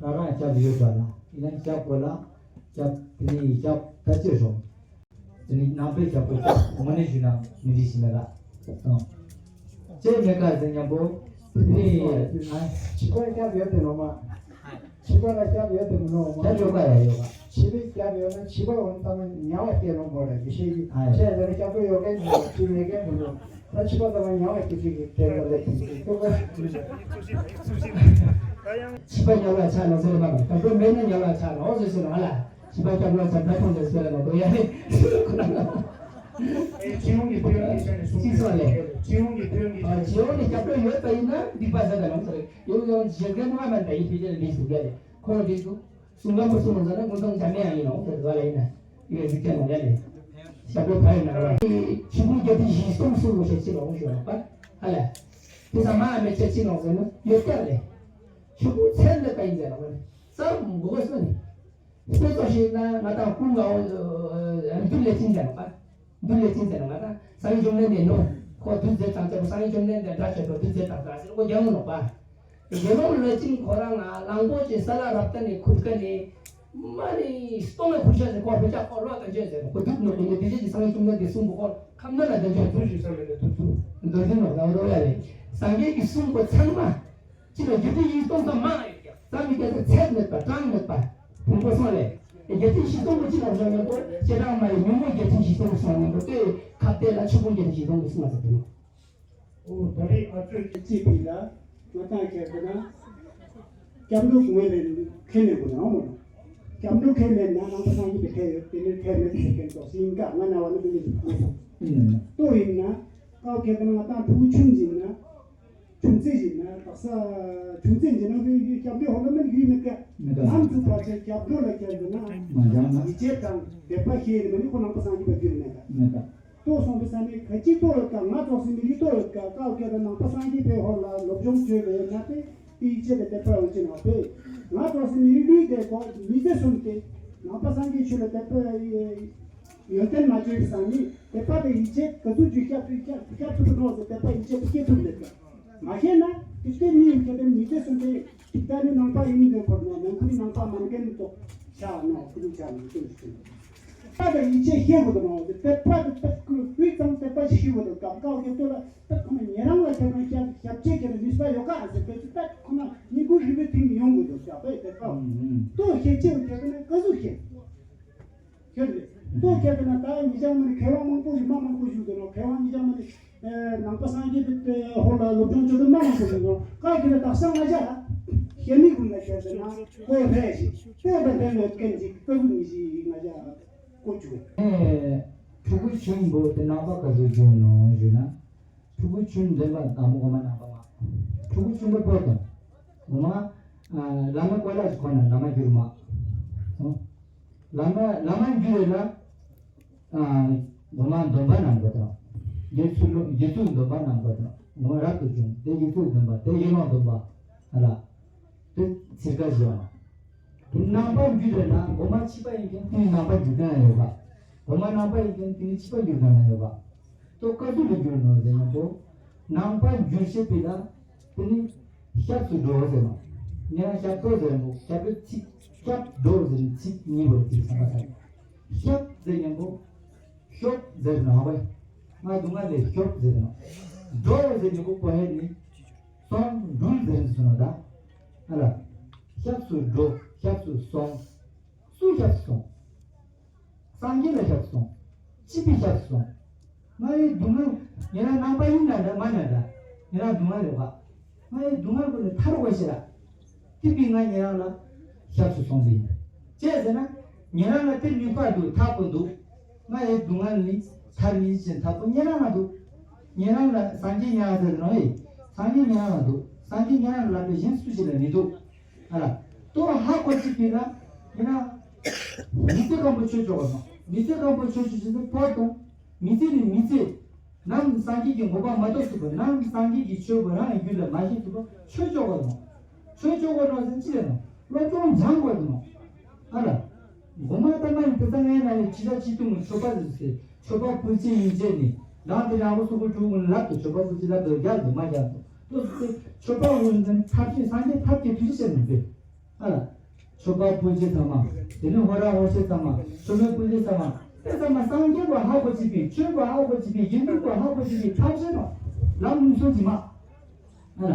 རང་རང་སྐྱབས་ཡོད་པ་ལ་ཡིན་ན་སྐྱབས་དགོས་ལ་སྐྱབས་དེ་ནས་སྐྱབས་ད་སྤྱོད་རོགས། དེ་ནས་ནང་པའི་སྐྱབས་དགོས་སྐྱབས་དངོས་གནས་ཞུས་ན་མི་འགྲིག་ཞིག་མེད་ལ། སྐྱེ་མེད་ཀ་ཟེར་མཉམ་པོ། བྱིས་པ་སྐྱབས་ཡོད་དེ་ནོ་མ། བྱིས་པ་ལ་སྐྱབས་ཡོད་དེ་མི་ནོ་མ། སྐྱབས་ཡོད་པ་ཡ་ཡོད་པ། བྱིས་པའི་སྐྱབས་ཡོད་ན་བྱིས་པ་འོ་ན་ཚང་མ་ཉམས་པ་སྐྱེ་ནོ་མོ་རེད་ཡེ་ཤེས་ཀྱི། ཨ་ཡ། ཁྱེད་ལ་སྐྱབས་འགྲོ་ཡོད་མཁན་ཡོད་བྱིས་མེད་མཁན་མི་འགྲོ། ད་བྱིས་པ་ཚང་མ་ཉམས་པ་སྐྱེ་ཅིག་གི་དེ་ལ་ལེགས་ཀྱི་ཐུག་པ། བྱིས་པ་ཉམས་ལ་ཆགས་ནོ་ཟེར་བ་དང་སྐྱབས་འགྲོ་མེད་ན་ཉམས་ལ་ཆགས་ནོ་ཟེར་ཟེར་བ་ལ། བྱིས་པ་སྐྱབས་ལ་ཆགས་ད་ཁོང་ཚོ་ཟེར་ལ་ནོ་དོ་ཡ་རེད། སྤྱི་ཡོངས་ཀྱི་ཕན་ཡོན་གྱི་ཆ་ནས་གསུངས། སྤྱི་ཚོགས་ལས། སྤྱི་ཡོངས་ཀྱི་ཕན་ཡོན་གྱི་ཆ་ནས། སྤྱི་ཡོངས་ནས་སྐྱབས་འགྲོ་ཡོད་པ་ཡིན་ན་སྡིག་པ་ཟད་དང་ཡོང་ས་རེད། ཡོང་ཡོང་བྱེད་མཁན་ངོ་མ་ད་ཡིན་ཕལ་ཆེར་འདི་སུ་རྒྱ་རེད། ཁོ་རང་འདི་སུ། གསུང་ག་མ་གསུང་ཟེར་ན་ཀུན་སློང་འཇམ་མེ་ཡང་ཡིན་ནོ་ཟེར་བ་ལ་ཡིན་ན། ཡོད་འཇིག་རྟེན་ནང་ཡ་ལས། སྐྱབས་འགྲོ་ཕ་ཡིན་ན་ར། ཆུ་བོ་བརྒྱད་ཁྲི་བཞི་སྟོང་གསུང་ངོ་ཤེས་ཅི་ལོང་ཞུ་བ་ཧ་ལ། དེ་ཚང་མ་མེ་ཆ་ཅི་ལོང་ཟེར་ན་ཡོད་ཀྱང་ལས། ཆུ་བོ་ཚད་ལས་པ་ཡིན་ཟེར་ལོང་ལས། ས་མགོ་གསོ་ནི། དཔེ་ཚོགས་ཤིག་ན་ང་དང་ཀུན་དགའ་བོ་འདུལ་ལས་ཅན་ཟེར་ལོང་པ། འདུལ་ལས་ཅན་ཟེར་ལོང་ང་དང་སངས་རྒྱས་བཅོམ་ལྡན་འདས་ནོ། ཁོ་འདུལ་མཛད་དང་ཅག་པོ་སངས་རྒྱས་བཅོམ་ལྡན་འདས་འདྲ་ཆོས་པོ་འདུལ་མཛད་དང་ཅག་ཟེར་ཁོ་རྒྱལ་མོ་ནོ་པ། རྒྱལ་མོ་ལོས་ཅིང་ཁོ་རང་ང་གླང་པོ་ཆེ་ས་ལ་རབ་ཏུ་ནས་ཁུར་ཀ་ནས་མ་ནི་སྟོང་ལ་ཁུར་ཤ་ཟེར་ཁོ་ཕེ་ཅག་ཁོ་ལོ་དང་ཅན་ཟེར་ཁོ་འདུལ་ནོ་ཁོ་ནི་དེ་ཅན་གྱི་སངས་རྒྱས་བཅོམ་ལྡན་འདས་གསུང་པོ་ཁོ་ཁམས་ན་ལ་དང་ཅན་ཐུགས་རྗེ་ས་ལ་ནས་ཐུགས་ཐུགས་འདུལ་ནོ་ལ་རོ་ཡ་རེད། སངས་རྒྱས་ཀྱི་གསུང་པོ་ཚང་མ། ཅི་ལ་རྒྱུ་དེ་ཡིན་སྟོང་ཙམ་མང་ཡོད་ཀྱང་ཙམ་མི་སྐད་ཚེ་ཚད་མེད་པ་གྲངས་མེད་པ། ཕུང་པོ་སོང་ལས། རྒྱུ་དེ་ཤི་སྟོང་གི་ཅི་ལ་བཞག་ཡོད་དོ་ཁྱེད་རང་མ་ཡི་ཉུང་མོ་རྒྱུ་དེ་ཤི་སྟོང་གི་སོང་ཡོད་དོ་དེ་ཁ་གཏད་ལ་ཆུ་བོ་རྒྱུ་དེ་ཤི་སྟོང་གི་སོང་ཟེར་དོ། ཨོ་ད་རེས་ཨ་ཚོས་ཅི་ཕི་ལ་ང་ཏང་ཁྱེར་ཏེ་ན་སྐྱབས་འགྲོ་ངོས་ལས་ཁས་ལེན་དགོས་ན་འོང་མོ། སྐྱབས་འགྲོ་ཁས་ལེན་ན་ནང་པ་སངས་རྒྱས་པའི་ཁས་ཡོད་དེ་ནས་ཁས་མེད་ཟེར་མཁན་ཙོགས་ཡིན་ཀ་ང་ན་བ་ནི་དེ་ནས་ཟེར་དགོས་སོ། ལྟོ་ཡིན་ན་ཀའོ་ཁྱེར་ཏེ་ན་ང་ཏང་ཕྲུ་གུ་ཆུང་ཡིན་ན། ཆུང་ཚེ་ཡིན་ན་དག་ས་ཆུང་ཚེ་ཡིན་ན་ཡུལ་སྐྱབས་འགྲོའི་ཧོ་ལ་མིན་ཡུལ་མི་དགའ། མི་དགའ། ནམ་ཚུ་ཕར་ཆེར་སྐྱབས་འགྲོ་ལ་སྐྱབས་འགྲོ་ན། མ་འགྱངས་ན། ཡིད་ཆེས་དང་དད་པ་ཤེས་ནི་མ་ནི་ཁོ་ནང་པ་སངས་རྒྱས་པ་རྒྱུད་མེད་ཀ། མེད་ཀ། ལྟོ་སོང་པའི་ས་ནས་ག་ཅི་ལྟོ་ཡོད་ཀ་ང་ཙོགས་སི་མི་གི་ལྟོ་ཡོད་ཀ་ཀའོ་ཀྱ་ད་ནང་པ་སངས་རྒྱས་པའི་ཧོ་ལ་སློབ་སྦྱོང་བྱོས་པའི་ན་པའི་དེ་ཡིད་ཆེས་དང་དད་པ་ཡོང་ཅི་ན་པའི་ང་ཙོགས་སི་མི་གི་ལུས་དེ་གོ་མི་ཚེ་སོང་སྟེ་ནང་པ་སངས་རྒྱས་ཆོས་ལ་དད་པ་ཡོན་ཏན་མ་བྱོས་པའི་ས་ནས་དད་པ་དང་ཡིད་ཆེས་ག་ཚོད་ཅིག་སྐྱབས་ཐུབ་སྐྱབས་སྐྱབས་ཐུབ་ཀྱི་འགྲོ་ཟེར་དད་པ་ཡིད་ཆེས་སྐྱེ་ཐུབ་མེད་ཀ། མ་ཤེས་ན་དེ་ལྟའི་མི་ཡིན་ཁྱེད་དེ་མི་ཚེ་སོང་སྟེ་ད་ནི་ནང་པ་ཡིན་དེ་བོར་ནས་ནང་ཁུལ་ནང་པ་མ་མཁན་ཏོ་ཆགས་ནོ་ཁུ་ཆགས་ནས་ཀུན་ཞིག་ད་ད་ཡིད་ཆེས་ཤེས་དགོས་དོ་ནོ་དད་པ་དེ་དཔེ་ཀུན་དཔེ་ཙམ་དད་པ་ཞིག་ཤེས་དགོས་དོ་སྐབས་ཀའོ་ཁྱེད་ལྟོས་ལ་དཔེ་ཁོ་ན་ཉེ་རང་ལ་ཁྱེད་རང་ཞབས་ཞབས་ཕྱི་ཁྱེད་ལ་ནུས་པ་ཡོད་ག་ཟེར་དཔེ་ཚོ་དཔེ་ཁོ་ན་སྙིང་ཁུ་རིལ་པོའི་ཐིག་ནས་ཡོང་དགོས་དོ་ཞབས་པའི་དད་པ་ལྟོས་ཤེས་ཆེ་བ་ཁྱེད་ལྟོས་ན་ཀ་ཟུག་ཤེས། ཁྱོད་ལྟོས་ཁྱེད་ལྟོས་ན་ད་ཉི་ཅང་མ་ནི་མཁས་དབང་མང་པོ་ཞིག་མ་མང་པོ་ཞིག་འདུག་ནོ་མཁས་དབང་ཉི་ཅང་མ་ནི་ནང་པ་སངས་རྒྱས་པའི་ཧོར་ལ་སློབ་སྦྱོང་བྱེད་དུ་མ་མང་པོ་ཞིག་འདུག་ནོ་ཀ་ཁྱེད་ལ་དག་ས་ང་ཅག་ཤེས་མི་ཀུན་ལ་ཁྱོད་ཟེར་ན་ཀོ་རེ་ཞིག་ལྟོས་དང་ལྡན་ཡོད་མཁན་ཅིག་ཀ་ཟུག་མི་ཞིག་ང་ཅག་ཀོ་བཅུག་ཕྲུ་གུ་ཆུང་པོ་དེ་ནང་པ་ག་ཚོད་བྱུང་ནོ་ཞུས་ན། ཕྲུ་གུ་ཆུང་འདོན་པ་དང་པོ་ངོ་མ་ནང་པ་མ། ཕྲུ་གུ་ཆུང་པོ་པོ་དང་། ངོ་མ། བླ་མ་ཀོ་ལ་ཞིག་ཁོ་ན་བླ་མ་འགྱུར་མ། བླ་མ་བླ་མ་འགྱུར་ལ། ངོ་མ་འདོན་པ་ནང་པ་དང་། དགེ་ཚུལ་དགེ་ཚུལ་འདོན་པ་ནང་པ་དང་ངོ་མ་རབ་ཏུ་བྱུང་དེ་དགེ་ཚུལ་འདོན་པ་དེ་དགེ་སློང་འདོན་པ་ལ། དེ་ཚིར་ཀ་བཞི་བ། དེ་ནང་པ་འགྱུར་རེད་ན་སྒོ་མ་ཕྱི་པ་ཡིན་མཁན་དེ་ནང་པ་འགྱུར་མཁན་ཡོད་པ། སྒོ་མ་ནང་པ་ཡིན་མཁན་དེ་ནི་ཕྱི་པ་འགྱུར་མཁན་ཡོད་པ། ཏོ་ཀ་ཟུག་ལ་འགྱུར་ནོ་ཟེར་ན་པོ། ནང་པ་འགྱུར་ཤེས་པའི་ལ། དེ་ནི་ཞབས་སུ་འགྲོ་ཟེར་ནོ། ངས་ཞབས་ཏོ་ཟེར་མོ་ཞབས་པའི་ཚིག་ཞབས་འགྲོ་ཟེར་ནི་ཚིག་གཉིས་པོ་ཚིག་ཚང་མ་ཚང་། ཞབས་ཟེར་ན་པོ། ཤོབ་ཟེར་ནོ་བས། ང་སྡུག་བསྔལ་ལས་ཤོབ་ཟེར་ནོ། འགྲོ་ཟེར་ནི་པོ་པོ་ཧེ་ནི། སོང་འགྲུལ་ཟེར་ནི་སོང་ནོ་ད། ཨ་ལ། ཞབས་སུ་འགྲོ་ཞབས་སུ་སོང་། སུ་ཞབས་སུ་སོང་། སངས་རྒྱས་ལ་ཞབས་སུ་སོང་། སྤྱི་པའི་ཞབས་སུ་སོང་། ང་ཡི་སྡུག་བསྔལ་ཉེ་རང་ནང་པ་ཡིན་ན་འདྲ་མ་ན་འདྲ། ཉེ་རང་སྡུག་བསྔལ་ཡོད་པ། ང་ཡི་སྡུག་བསྔལ་ཀུན་ནས་ཐར་དགོས་ཤེས་ར། དེ་བས་ང་ཉེ་རང་ལ་ཞབས་སུ་སོང་ཟིན། ཅི་ཟེར་ན། ཉེ་རང་ལ་དེ་ནུས་པ་འདུག་ཐབས་པོ་འདུག་ང་ཡི་སྡུག་བསྔལ་ནི་ཐར་ནི་ཅན་ཐབས་པོ་ཉེ་རང་ལ་འདུག་ཉེ་རང་ལ་སངས་རྒྱས་ཉེ་རང་ཟེར་ནོ་ཨེ། སངས་རྒྱས་ཉེ་རང་ལ་འདུག་སངས་རྒྱས་ཉེ་རང་ལ་ལབ་པའི་གཞན་སུ་ཞིག་ལ་མི་འདུག་ཨ་ལ། ཏོ་ཧ་གོ་ཅིག་པའི་ལ། ཉེ་རང་། མི་ཚེ་གང་པོ་ཆོས་ཆོག་ག་སོང་། མི་ཚེ་གང་པོ་ཆོས་ཆོས་ཆོས་ཟེར་པོ་དང་། མི་ཚེ་ནི་མི་ཚེ། ནམ་སངས་རྒྱས་ཀྱི་དགོངས་པ་མ་རྟོགས་ཐུབ་པ་ནམ་སངས་རྒྱས་ཀྱི་ཆོས་པོ་རང་ཡི་རྒྱུད་ལ་མ་ཤེས་ཐུབ་པ་ཆོས་ཆོག་པ་དང་། ཆོས་ཆོག་པ་དང་ཟེར་ཅི་ལས་ནོ། སློབ་སྦྱོང་སྦྱང་དགོས་དང་། ཨ་ལ། དགོངས་པ་ལྟར་མ་ཡིན་དེ་ཚ་ངའི་ནང་ནས་ཕྱི་ལ་ཅི་ཐུང་ཆོས་པ་ཟེར་ཟེར་ཆོས་པ་ཕུལ་ཅི་ཡིན་ཅེས་ནི་ལང་དེ་རང་བོ་སོ་གོ་གྲུ་གུན་ལབ་ཏུ་ཆོས་པ་ཕུལ་ཅི་ལབ་ཏུ་རྒྱག་ཏུ་མ་རྒྱག་ཏུ་ཏོ་ཟེར་ཆོས་པ་འོན་ཏན་ཐབས་ཤེས་སངས་རྒྱས་ཐབས་ཀྱི་དུས་ཤེས་ནོ་བས། ཨ་ལ། ཆོས་པ་པོ་ཆེ་ཚང་མ། དེ་ནས་ཧོ་ར་ཧོ་ཤེ་ཚང་མ། ཆོས་མེད་པོ་ཆེ་ཚང་མ། དེ་ཚང་མ་སངས་རྒྱས་པ་ཧ་གོ་ཅི་པའི་ཆོས་པ་ཧ་གོ་ཅི་པའི་དགེ་འདུན་པ་ཧ་གོ་ཅི་པའི་ཐབས་ཤེས་ནོ། ལམ་ལུགས་སྲོལ་གྱི་མ། ཨ་ལ།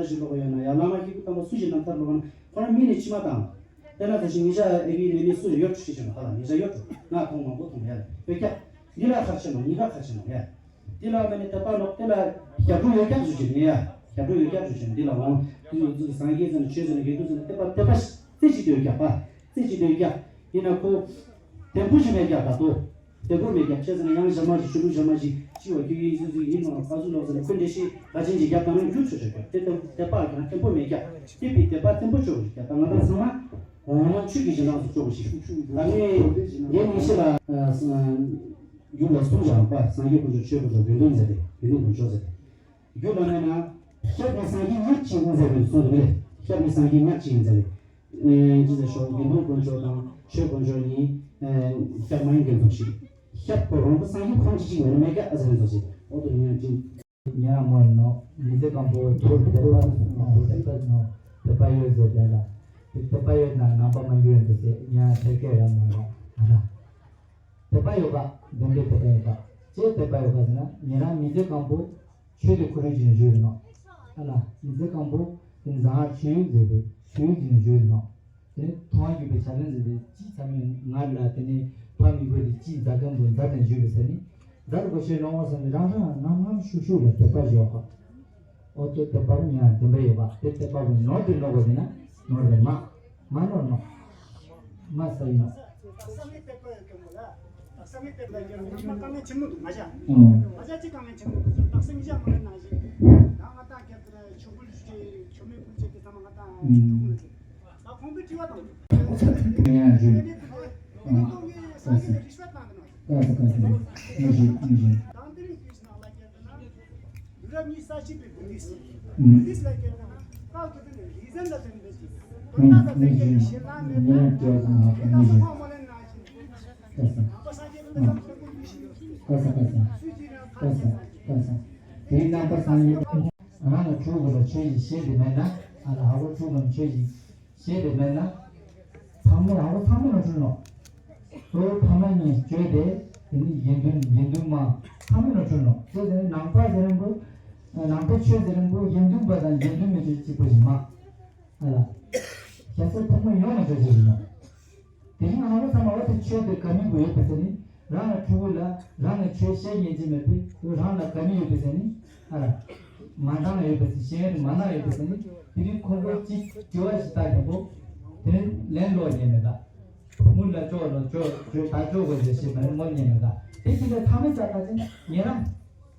ལྟར་ཞིག་ལོག་ཡོད་ན་ཡ། བླ་མ་སྐྱེས་བུ་དམ་པ་སུ་ཞིག་རྣམ་ཐར་ལོག་ན་ཁོ་རང་མིག་ནས་མཆི་མ་བཏང་། དེ་ན་ད་ཞིག་ཉེ་ཆར་ཨེ་བི་ལེ་ལེ་སུ་ཡོད་ཤི་ཤི་ཧ་ལ་ཉེ་ཆར་ཡོད་ང་མཐོང་མང་པོ་མཐོང་ཡ་ལ་བོད་སྐྱ། འདི་ལ་ཁར་ཆེ་མ་ཉེ་ཁ་ཁར་ཆེ་མ་ཡ། འདི་ལ་མེ་ནི་དད་པ་ལོག་དེ་ལ་ཞབས་བྲོ་ཡོད་ཀྱག་ཞུ་ཆེ་ནི་ཡ། ཞབས་བྲོ་ཡོད་ཀྱག་ཞུ་ཆེ་ནི་འདི་ལ་འོང་དུ་ཡོད་ཚུལ་སངས་རྒྱས་ཟེར་ན་ཆོས་ཟེར་ན་དགེ་འདུན་ཟེར་ན་དད་པ་དད་པ་རྩེ་གཅིག་ཏུ་ཡོད་ཀྱག་པ། རྩེ་གཅིག་ཏུ་ཡོད་ཀྱག་ཡིན་ན་ཁོ་དེ་འཕུར་ཞིག་མེད་ཀྱག་ད་དོ། དེ་འཕུར་མེད་ཀྱག་ཆེ་ཟེར་ན་ཡང་ཞབས་མ་ཞིག་ཆུ་ལུག་ཞབས་མ་ཞིག་ཅི་བ་ཁྱོད་ཡིན་ཚུལ་ཚུལ་ཡིན་ནོ་ཁ་ཟུག་ལོག་ཟེར་ན་ཁོ་འདྲེ་ཞིག་ག་ཅན་ཅིག་རྒྱབ་ད་ན་རྒྱུ་ཆོ་ཆོ་ཀྱག་དེ་ལྟ་དད་པ་ཀྱང་བརྟན་པོ་མེད་ཀྱག་དེ་བི་དད་པ་བརྟན་པོ་ཆོ་ཀྱག་ད་ང་ད་ཚང་མ། འོ་ན་ཆོས་ཀྱི་སྦྱིན་བདག་ཏུ་སྐྱོ་བོ་ཞིག་ད་ནི་ངའི་མི་ཤི་ལ་རྒྱུ་ལ་གསུམ་བྱ་བ་སངས་རྒྱས་དཀོན་མཆོག་ཆོས་དཀོན་མཆོག་དགེ་འདུན་ཟེར་ཏེ་དགེ་འདུན་དཀོན་མཆོག་ཟེར་ཏེ། རྒྱུ་ལ་ནས་ན་ཤར་གྱི་སངས་རྒྱས་ཉག་གཅིག་ཡིན་ཟེར་བའི་གསུང་རེད། ཤར་གྱི་སངས་རྒྱས་ཉག་གཅིག་ཡིན་ཟེར་བའི་ཅི་ཟེར་ཤོག་དགེ་འདུན་དཀོན་མཆོག་དང་ཆོས་དཀོན་མཆོག་གཉིས་ཤར་མ་ཡིན་མཁན་ཚོ་ཞིག་ཤར་གྱི་རོང་པོ་སངས་རྒྱས་ཁོང་གཅིག་གཅིག་མེད་ན་མེད་ཀྱག་ཨ་ཟེར་བའི་ཚོ་ཞིག་འོ་དུ་ཉག་གཅིག་ཉ་མོ་ནོ་མི་ཚེ་གང་པོ་ཐུར་དད་པ་ནོ་དད་པ་ནོ་དད་པ་ཡོད་ཟེར་དེ་ལ་དད་པ་ཡོད་ན་ནང་པ་མ་འགྱུར་འདུག་ཟེར་ཉ་ཐེར་སྐད་ར་མ་ར་ཨ་ར། དད་པ་ཡོད་པ་བདེན་པའི་དད་པ་ཡོད་པ་ཅེས་དད་པ་ཡོད་པ་ཟེར་ན་ཉེ་རང་མི་ཚེ་གང་པོ་ཆོས་དེ་ཁོ་རང་ཅི་ནས་བརྗོད་ནོ་ཨ་ལ་མི་ཚེ་གང་པོ་དེ་ནི་བཟང་ངར་ཆོས་ཡོད་ཟེར་ཏེ་ཆོས་ཡོད་ཅི་ནས་བརྗོད་ནོ། དེ་ནི་མཐོང་བ་བརྒྱུད་པའི་ཆ་ལན་ཟེར་ཏེ་ཅི་ཚ་མོའི་ངར་ལ་དེ་ནི་ཕ་མི་བོ་དེ་ཅི་མཛའ་གང་པོ་མཛའ་དང་བརྗོད་པའི་ས་ནི། མཛའ་དགོས་ཤེས་ནོ་བསམ་ནས་རང་རང་ངམ་ངམ་ཤུགས་ཤུགས་ལ་དད་པ་བཞག་པ། ཨོ་ཏོ་དད་པ་རུ་ཉ་དེ་འབའ་ཡོད་པ་དེ་དད་པ་རུ་ནོར་དེ་ནོར་བ་དེ་ན་ནོར་དེ་མ་མ་ནོར་ནོ། མ་ས་ཡིན་ནོ། བསམ་ཡས་དད་པ་ཡོད་མཁན་མོ་ལ། བསམ་ཡས་དད་པ་ཡོད་མཁན་མོ་ལ་དཀའ་ངལ་ཆེན་མོ་འདུག་ང་ཅག་ང་ཅག་ཅི་དཀའ་ངལ་ཆེན་མོ་འདུག་ད་སེམས་ཅག་མ་ལ་ན་བཞིན་ད་ང་ཏང་ཁྱེད་དེ་ཆོ་འཕུལ་བྱེད་ཆོ་མེད་འཕུལ་བྱེད་དེ་ཚང་མ་ང་ཏང་ཐུག་མེད་དེ། ད་ཁོང་པའི་དྲི་བ་དང་། ཡང་ཞུ། ཨ། ལགས་སོ། ལགས་སོ། ལགས་སོ། ངས་ཞུ། ངས་ཞུ། དང་དེ་རིང་དུས་ནང་ལ་བསྐྱལ་ན། ཡུ་རོབ་གཉིས་ས་ཆེན་པའི་བུ་དིས། བུ་དིས་ལ་བསྐྱལ་ན། ཀ་ཀི་ཏི་ནི་རི་ཟན་ལ་བརྟེན་པའི་ཅིག་དོན་དག་ལ་བརྟེན་པའི་ཞེ་ལ་མེད་པ། དེ་དག་ལ་ཁོང་མ་ལེན་ན་ཞིག་ནང་པ་ས་ཆེན་པའི་ལམ་ཐོན་པོ་ཡུལ་ཞིག་ཡོད། ལགས་སོ། ལགས་སོ། སུས་ཀྱིས་ན་ཁ་ཆེ་ས་ཅིག་དེའི་རྣམ་པ་སངས་རྒྱས་རང་ལ་གྲུབ་དགོས་ལ་ཆོས་ཀྱི་ཤེས་དེ་མེད་ན་ཨ་ལ་ཧ་གོ་གྲུབ་དགོས་ཆོས་ཀྱི་ཤེས་དེ་མེད་ན། ཚང་མ་ལ་ཧ་གོ་ཚང་མ་ལ་གྲུབ་ནོ། གཙོ་བོ་ཕ་མ་གཉིས་བཅོས་ཏེ་དེ་ནི་དགེ་འདུན་དགེ་འདུན་མ་ཚང་མ་ལ་གྲུབ་ནོ། དེ་དེ་ནི་ནང་པ་ཟེར་རན་པོ། ནང་པའི་ཆོས་ཟེར་རན་པོ་དགེ་འདུན་པ་དང་དགེ་འདུན་མི་ཆོས་གཅིག་པ་ཞིག་མ། ཨ་ལ། ཁྱེད་ཚོ་ཕོ་མོ་ཡོངས་ལ་གྲོས་བྱེད་ཀྱི་ཡོད། དེ་རིང་ཨ་བོ་ཚང་མ་བ་དེ་ཆོས་དེ་ག་མི་དགོས་ཡོད་པ་དེ་ནི་རང་ལ་ཕྲུ་གུ་ལ་རང་ལ་ཆོས་བཤད་ཉན་གྱི་མེད་པས་རང་ལ་ག་མི་ཡོད་པ་དེ་ནི་ཨ་ར། མ་འདང་ཡོད་པ་དེ་ཤེས་ཡོན་མ་འདང་ཡོད་པ་དེ་ནི་དེ་རིང་ཁོ་བོ་གཅིག་དྲི་བ་ཞིག་བཏགས་ཀྱི་འདུག་དེ་ནི་ལན་ལོག་ཉན་མེད་ད། མུ་ལ་ཅོག་ལོ་ཅོག་ཅོག་ད་ཅོག་གོ་ཞེས་ཞེས་མ་རེད་མོ་ཉན་མེད་ད། དེ་ཅི་ལས་ཐ་མི་ཙག་ཁ་ཅན་ཉན་རང་།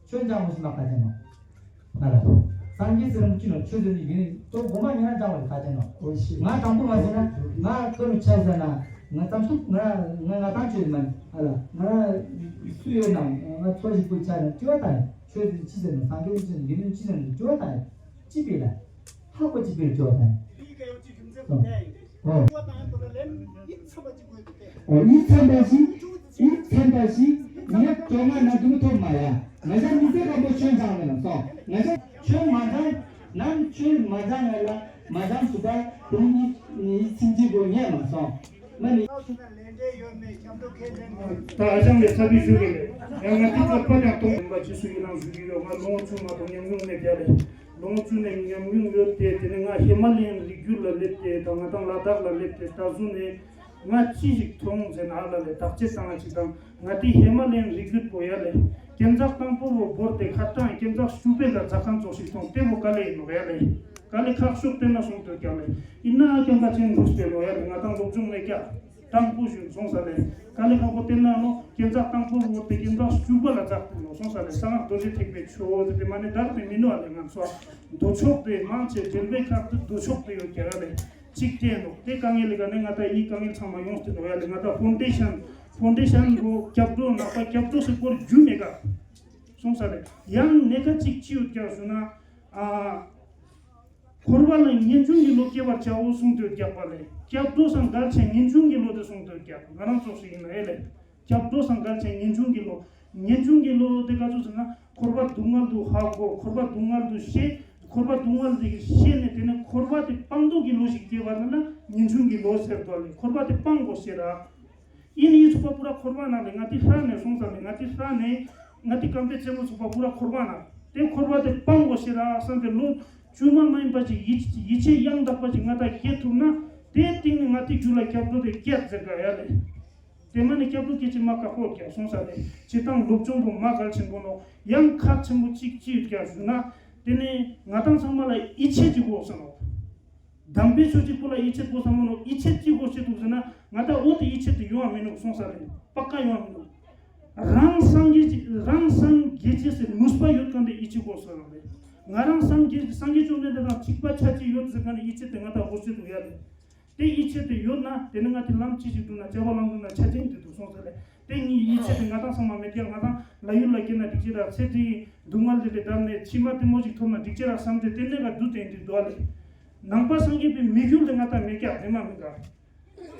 ཆོས་འཇང་མོ་ཞིག་མ་ཁ་ཅན་མ། ང་ལ། སངས་རྒྱས་ཟེར་རམ་ཅི་ནོ་ཆོས་ཟེར་ནི་ཡིན་ནི་ཏོ་གོ་མ་ཉན་ན་འཇང་མོ་ཞིག་ཁ་ཅན་ནོ། ང་དྲང་པོ་མ་ཟེར་ན་ང་ཀ་རུ་ཆ་ཟེར་ན་ང་ཙམ་ཐུག་ང་ང་ང་ཏང་ཆོས་མ་ཨ་ལ་ང་སུ་ཡོད་ནམ་ང་ཚོ་ཞིག་པུ་ཆ་ན་ཅི་བ་ད་ཡིན་ཆོས་ཟེར་ཅི་ཟེར་ནོ་སངས་རྒྱས་ཟེར་ནི་ཡིན་ནི་ཅི་ཟེར་ནི་ཅི་བ་ད་ཡིན་ཅི་པི་ལ་ཧ་གོ་ཅི་པི་ལ་ཅི་བ་ད་ཡིན། ཨོ། ཨོ་ཡིད་ཚིམ་པ་ཞིག་ཡིད་ཚིམ་པ་ཞིག་ངས་ཅོ་མ་ན་དུང་ཐོབ་མ་ཡ། ང་ཅག་མི་ཚེ་རིང་པོ་ཆོན་ཚང་མེད་ལ་སོང་། ང་ཅག་ཆོན་མ་ཚང་ནམ་ཆོན་མ་ཚང་ང་ལ་མ་ཚང་སུ་པ་དུང་ཡིད་ཚིམ་གྱི་སྒོ་ཉལ་མ་སོང་། མ་ནི། ད་ཨ་ཅང་ལས་ཚ་བི་ཞུ་གི་ལས། ཡང་ང་དེ་ཚོ་ཕ་ཀྱང་གཏོང་ཡིན་པ་ཅི་སུ་ཡིན་ནང་ཞུ་གི་ཡོད། ང་ལོ་ངོ་བཅུ་ང་དང་ཉམས་མྱོང་མེད་པ་ལས། ལོ་ངོ་བཅུ་ནས་ཉམས་མྱོང་ཡོད་དེ། དེ་ནས་ང་ཧི་མ་ལ་ཡན་རི་རྒྱུད་ལ་སླེབས་ཏེ། ད་ང་དང་ལ་དྭགས་ལ་སླེབས་ཏེ། ད་གཟུགས་ནས་ང་ཅི་ཞིག་མཐོང་ཟེར་ན་ཨ་ལ་ལས་བརྟག་དཔྱད་བཏང་ཅིག་དང་། ང་དེ་ཧི་མ་ལ་ཡན་རི་རྒྱུད་པོ་ཡ་ལས། སྐྱེ་འཛེག་དང་པོ་བོ་བོར་ཏེ་ཁ་གྲངས་སྐྱེ་འཛེག་ཞུ་པེ་ལ་རྫ་ཁང་ཚོགས་ཤིག་མཐོང་། དེ་བོ་དཀའ་ལས་ཡིན་ནོ་ཡ་ལས། དཀའ་ལས་ཁག་ཤོས་དཔེར་ན་སོང་དུས་ཀྱང་ལས། ཡིན་ན་ཀྱང་ཀ་ཆེན་འདུག་སྤེལ་ལོ་ཡ་ལས། ང་དང་སློབ་སྦྱོང་ལས་ཀྱང་དྲང་པོ་ཞུ་སོང་ས་ལས། དཀའ་ལས་ཁག་པོ་དཔེར་ན་ནོ་སྐྱེ་འཛེག་དང་པོ་བོར་ཏེ་སྐྱེ་འཛེག་ཞུ་པེ་ལ་རྫ་ཁང་ལོ་སོང་ས་ལས། གསང་སྔགས་རྡོ་རྗེ་ཐེག་པའི་ཆོས་དེ་མ་ནི་དར་དེ་མི་ནུ་ཨ་ལས། ང་ཚོ་མདོ་ཕྱོགས་དེ་མང་ཆེ་བེལ་བེ་ཁག་ཏུ་མདོ་ཕྱོགས་དེ་ཡོད་ཀྱ་ར་ལས། གཅིག་སྤྲད་ནོ་དེ་དཀའ་ངལ་ལས་ག་ནས་ང་དང་ཡི་དཀའ་ངལ་ཚང་མ་ཡོང་སྟེ་ནོ་ཡ་ལས། ང་དང་ཕོན་ཌེ་ཤན་ཕོན་ཌེ་ཤན་གོ་སྐྱབས་འགྲོ་ནག་པ་སྐྱབས་འགྲོ་སེ་སྐོར་རྒྱུ་མེད་ག་སོང་ས་ལས། ཡང་ནས་ཀ་གཅིག་ཅི་ཡོད་ཀྱ་ཞུ་ན། ཨ། འཁོར་བ་ལ་ངེས་འབྱུང་གི་བློ་སྐྱེ་བར་བྱའོ་གསུངས་དོད་རྒྱག་པ་ལས། སྐྱབས་འགྲོ་སང་འགལ་ཆེ་ངེས་འབྱུང་གི་བློ་དེ་གསུངས་དོད་རྒྱག་ང་རང་ཚོགས་ཤིག་ཡིན་ན་ཨེ་ལས། སྐྱབས་འགྲོ་སང་འགལ་ཆེ་ངེས་འབྱུང་གི་བློ། ངེས་འབྱུང་གི་བློ་དེ་ག་ཚོད་ཟེར་ན། འཁོར་བ་སྡུག་བསྔལ་དུ་ཧ་གོ། འཁོར་བ་སྡུག་བསྔལ་དུ་ཤེས། འཁོར་བ་སྡུག་བསྔལ་དེ་ཤེས་ནས་དེ་ནས་འཁོར་བ་དེ་སྤང་དོགས་ཀྱི་བློ་ཞིག་སྐྱེ་བ་ན་ན་ངེས་འབྱུང་གི་བློ་ཟེར་དོ་ལས། འཁོར་བ་དེ་སྤང་དགོས་ཟེར་ར། ཡིན་ཡིན་ཚོགས་པ་པུ་ར་འཁོར་བ་ན་ལས། ང་དེ་ཧྲ་ནས་སོང་ས་ལས། ང་དེ་ཧྲ་ནས་ང་དེ་སྐམ་པའི་རྩེ་མོ་ཚོགས་པ་པུ་ར་འཁོར་བ་ན། དེ་འཁོར་བ་དེ་སྤང་དགོས་ཤེ་ར་བསམ་པའི་བློ་བཅོས་མ་མ་ཡིན་པ་ཅིག་ཡིད་ཡིད་ཆེས་ཡང་དག་པ་ཅིག་ང་དང་སྐྱེ་ཐུབ་ན། དེའི་སྟེང་ནས་ང་དེ་རྒྱུད་ལ་སྐྱབས་འགྲོ་དེ་སྐྱེ་ཟེར་ག་ཡ་ལས། དེ་མ་ནི་སྐྱབས་འགྲོ་སྐྱེ་ཅི་མ་ཀ་ཧོ་ཀྱ་སོང་ས་ལས། སྤྱིར་བཏང་སློབ་སྦྱོང་པོ་མ་གལ་ཆེན་པོ་ནོ། ཡང་ཁག་ཆེན་པོ་གཅིག་ཅི་ཡོད་ཀྱ་ཞུ་ན། དེ་ནས་ང་དང་ཚང་མ་ལ་ཡིད་ཆེས་ཅིག་དགོས་ས་ནོ། དམ་པའི་ཆོས་གཅིག་པུ་ལ་ཡིད་ཆེས་དགོས་ས་མོ་ནོ། ཡིད་ཆེས་ཅིག་དགོས་ཤེས་འདུག་ཟེར་ན། ང་དང་འོ་དེ་ཡིད་ཆེས་དེ་ཡོང་བ་མི་ནུག་སོང་ས་རེད། པ་ཀ་ཡོང་བ་མི་ནུག་རང་སངས་རྒྱས་ཀྱི་རང་སངས་རྒྱས་ཅེས་སི་ནུས་པ་ཡོད་མཁན་དེ་ཡིད་ཆེས་དགོས་ས་རེད། ང་རང་སངས་རྒྱས་སངས་རྒྱས་བཅོམ་ལྡན་འདས་དང་གཅིག་པ་ཆ་གཅིག་ཡོད་ཟེར་མཁན་ནི་ཡིད་ཆེས་དེ་ང་དང་དགོས་ཤེས་འདུག་ཡ་རེད། དེ་ཡིད་ཆེས་དེ་ཡོད་ན་དེ་ནི་ང་དེ་ལམ་ཅི་ཞིག་འདུག་ན་བྱ་བ་ལམ་འདུག་ན་ཆ་ཅན་དེ་འདུག་སོང་ས་རེད། དེ་ངའི་ཡིད་ཆེས་དེ་ང་དང་ཚང་མ་མེད་ཀྱང་ང་དང་ལ་ཡུལ་ལ་སྐྱེས་ན་འགྲིག་ཅེས་ར་ཚེ་འདིའི་སྡུག་བསྔལ་དེ་ལས་བསྡམས་ནས་ཕྱི་མ་ལྟད་མོ་ཞིག་ཐོབ་ན་འགྲིག་ཅེས་ར་བསམ་སྟེ་དེ་ནས་ག་འདུག་དེ་འདི་འདུག་ལས། ནང་པ་སངས་རྒྱས་པའི་མི་རྒྱུད་དེ་ང་དང་མེད་ཀྱང་དེ་མ་མེད་ཀ་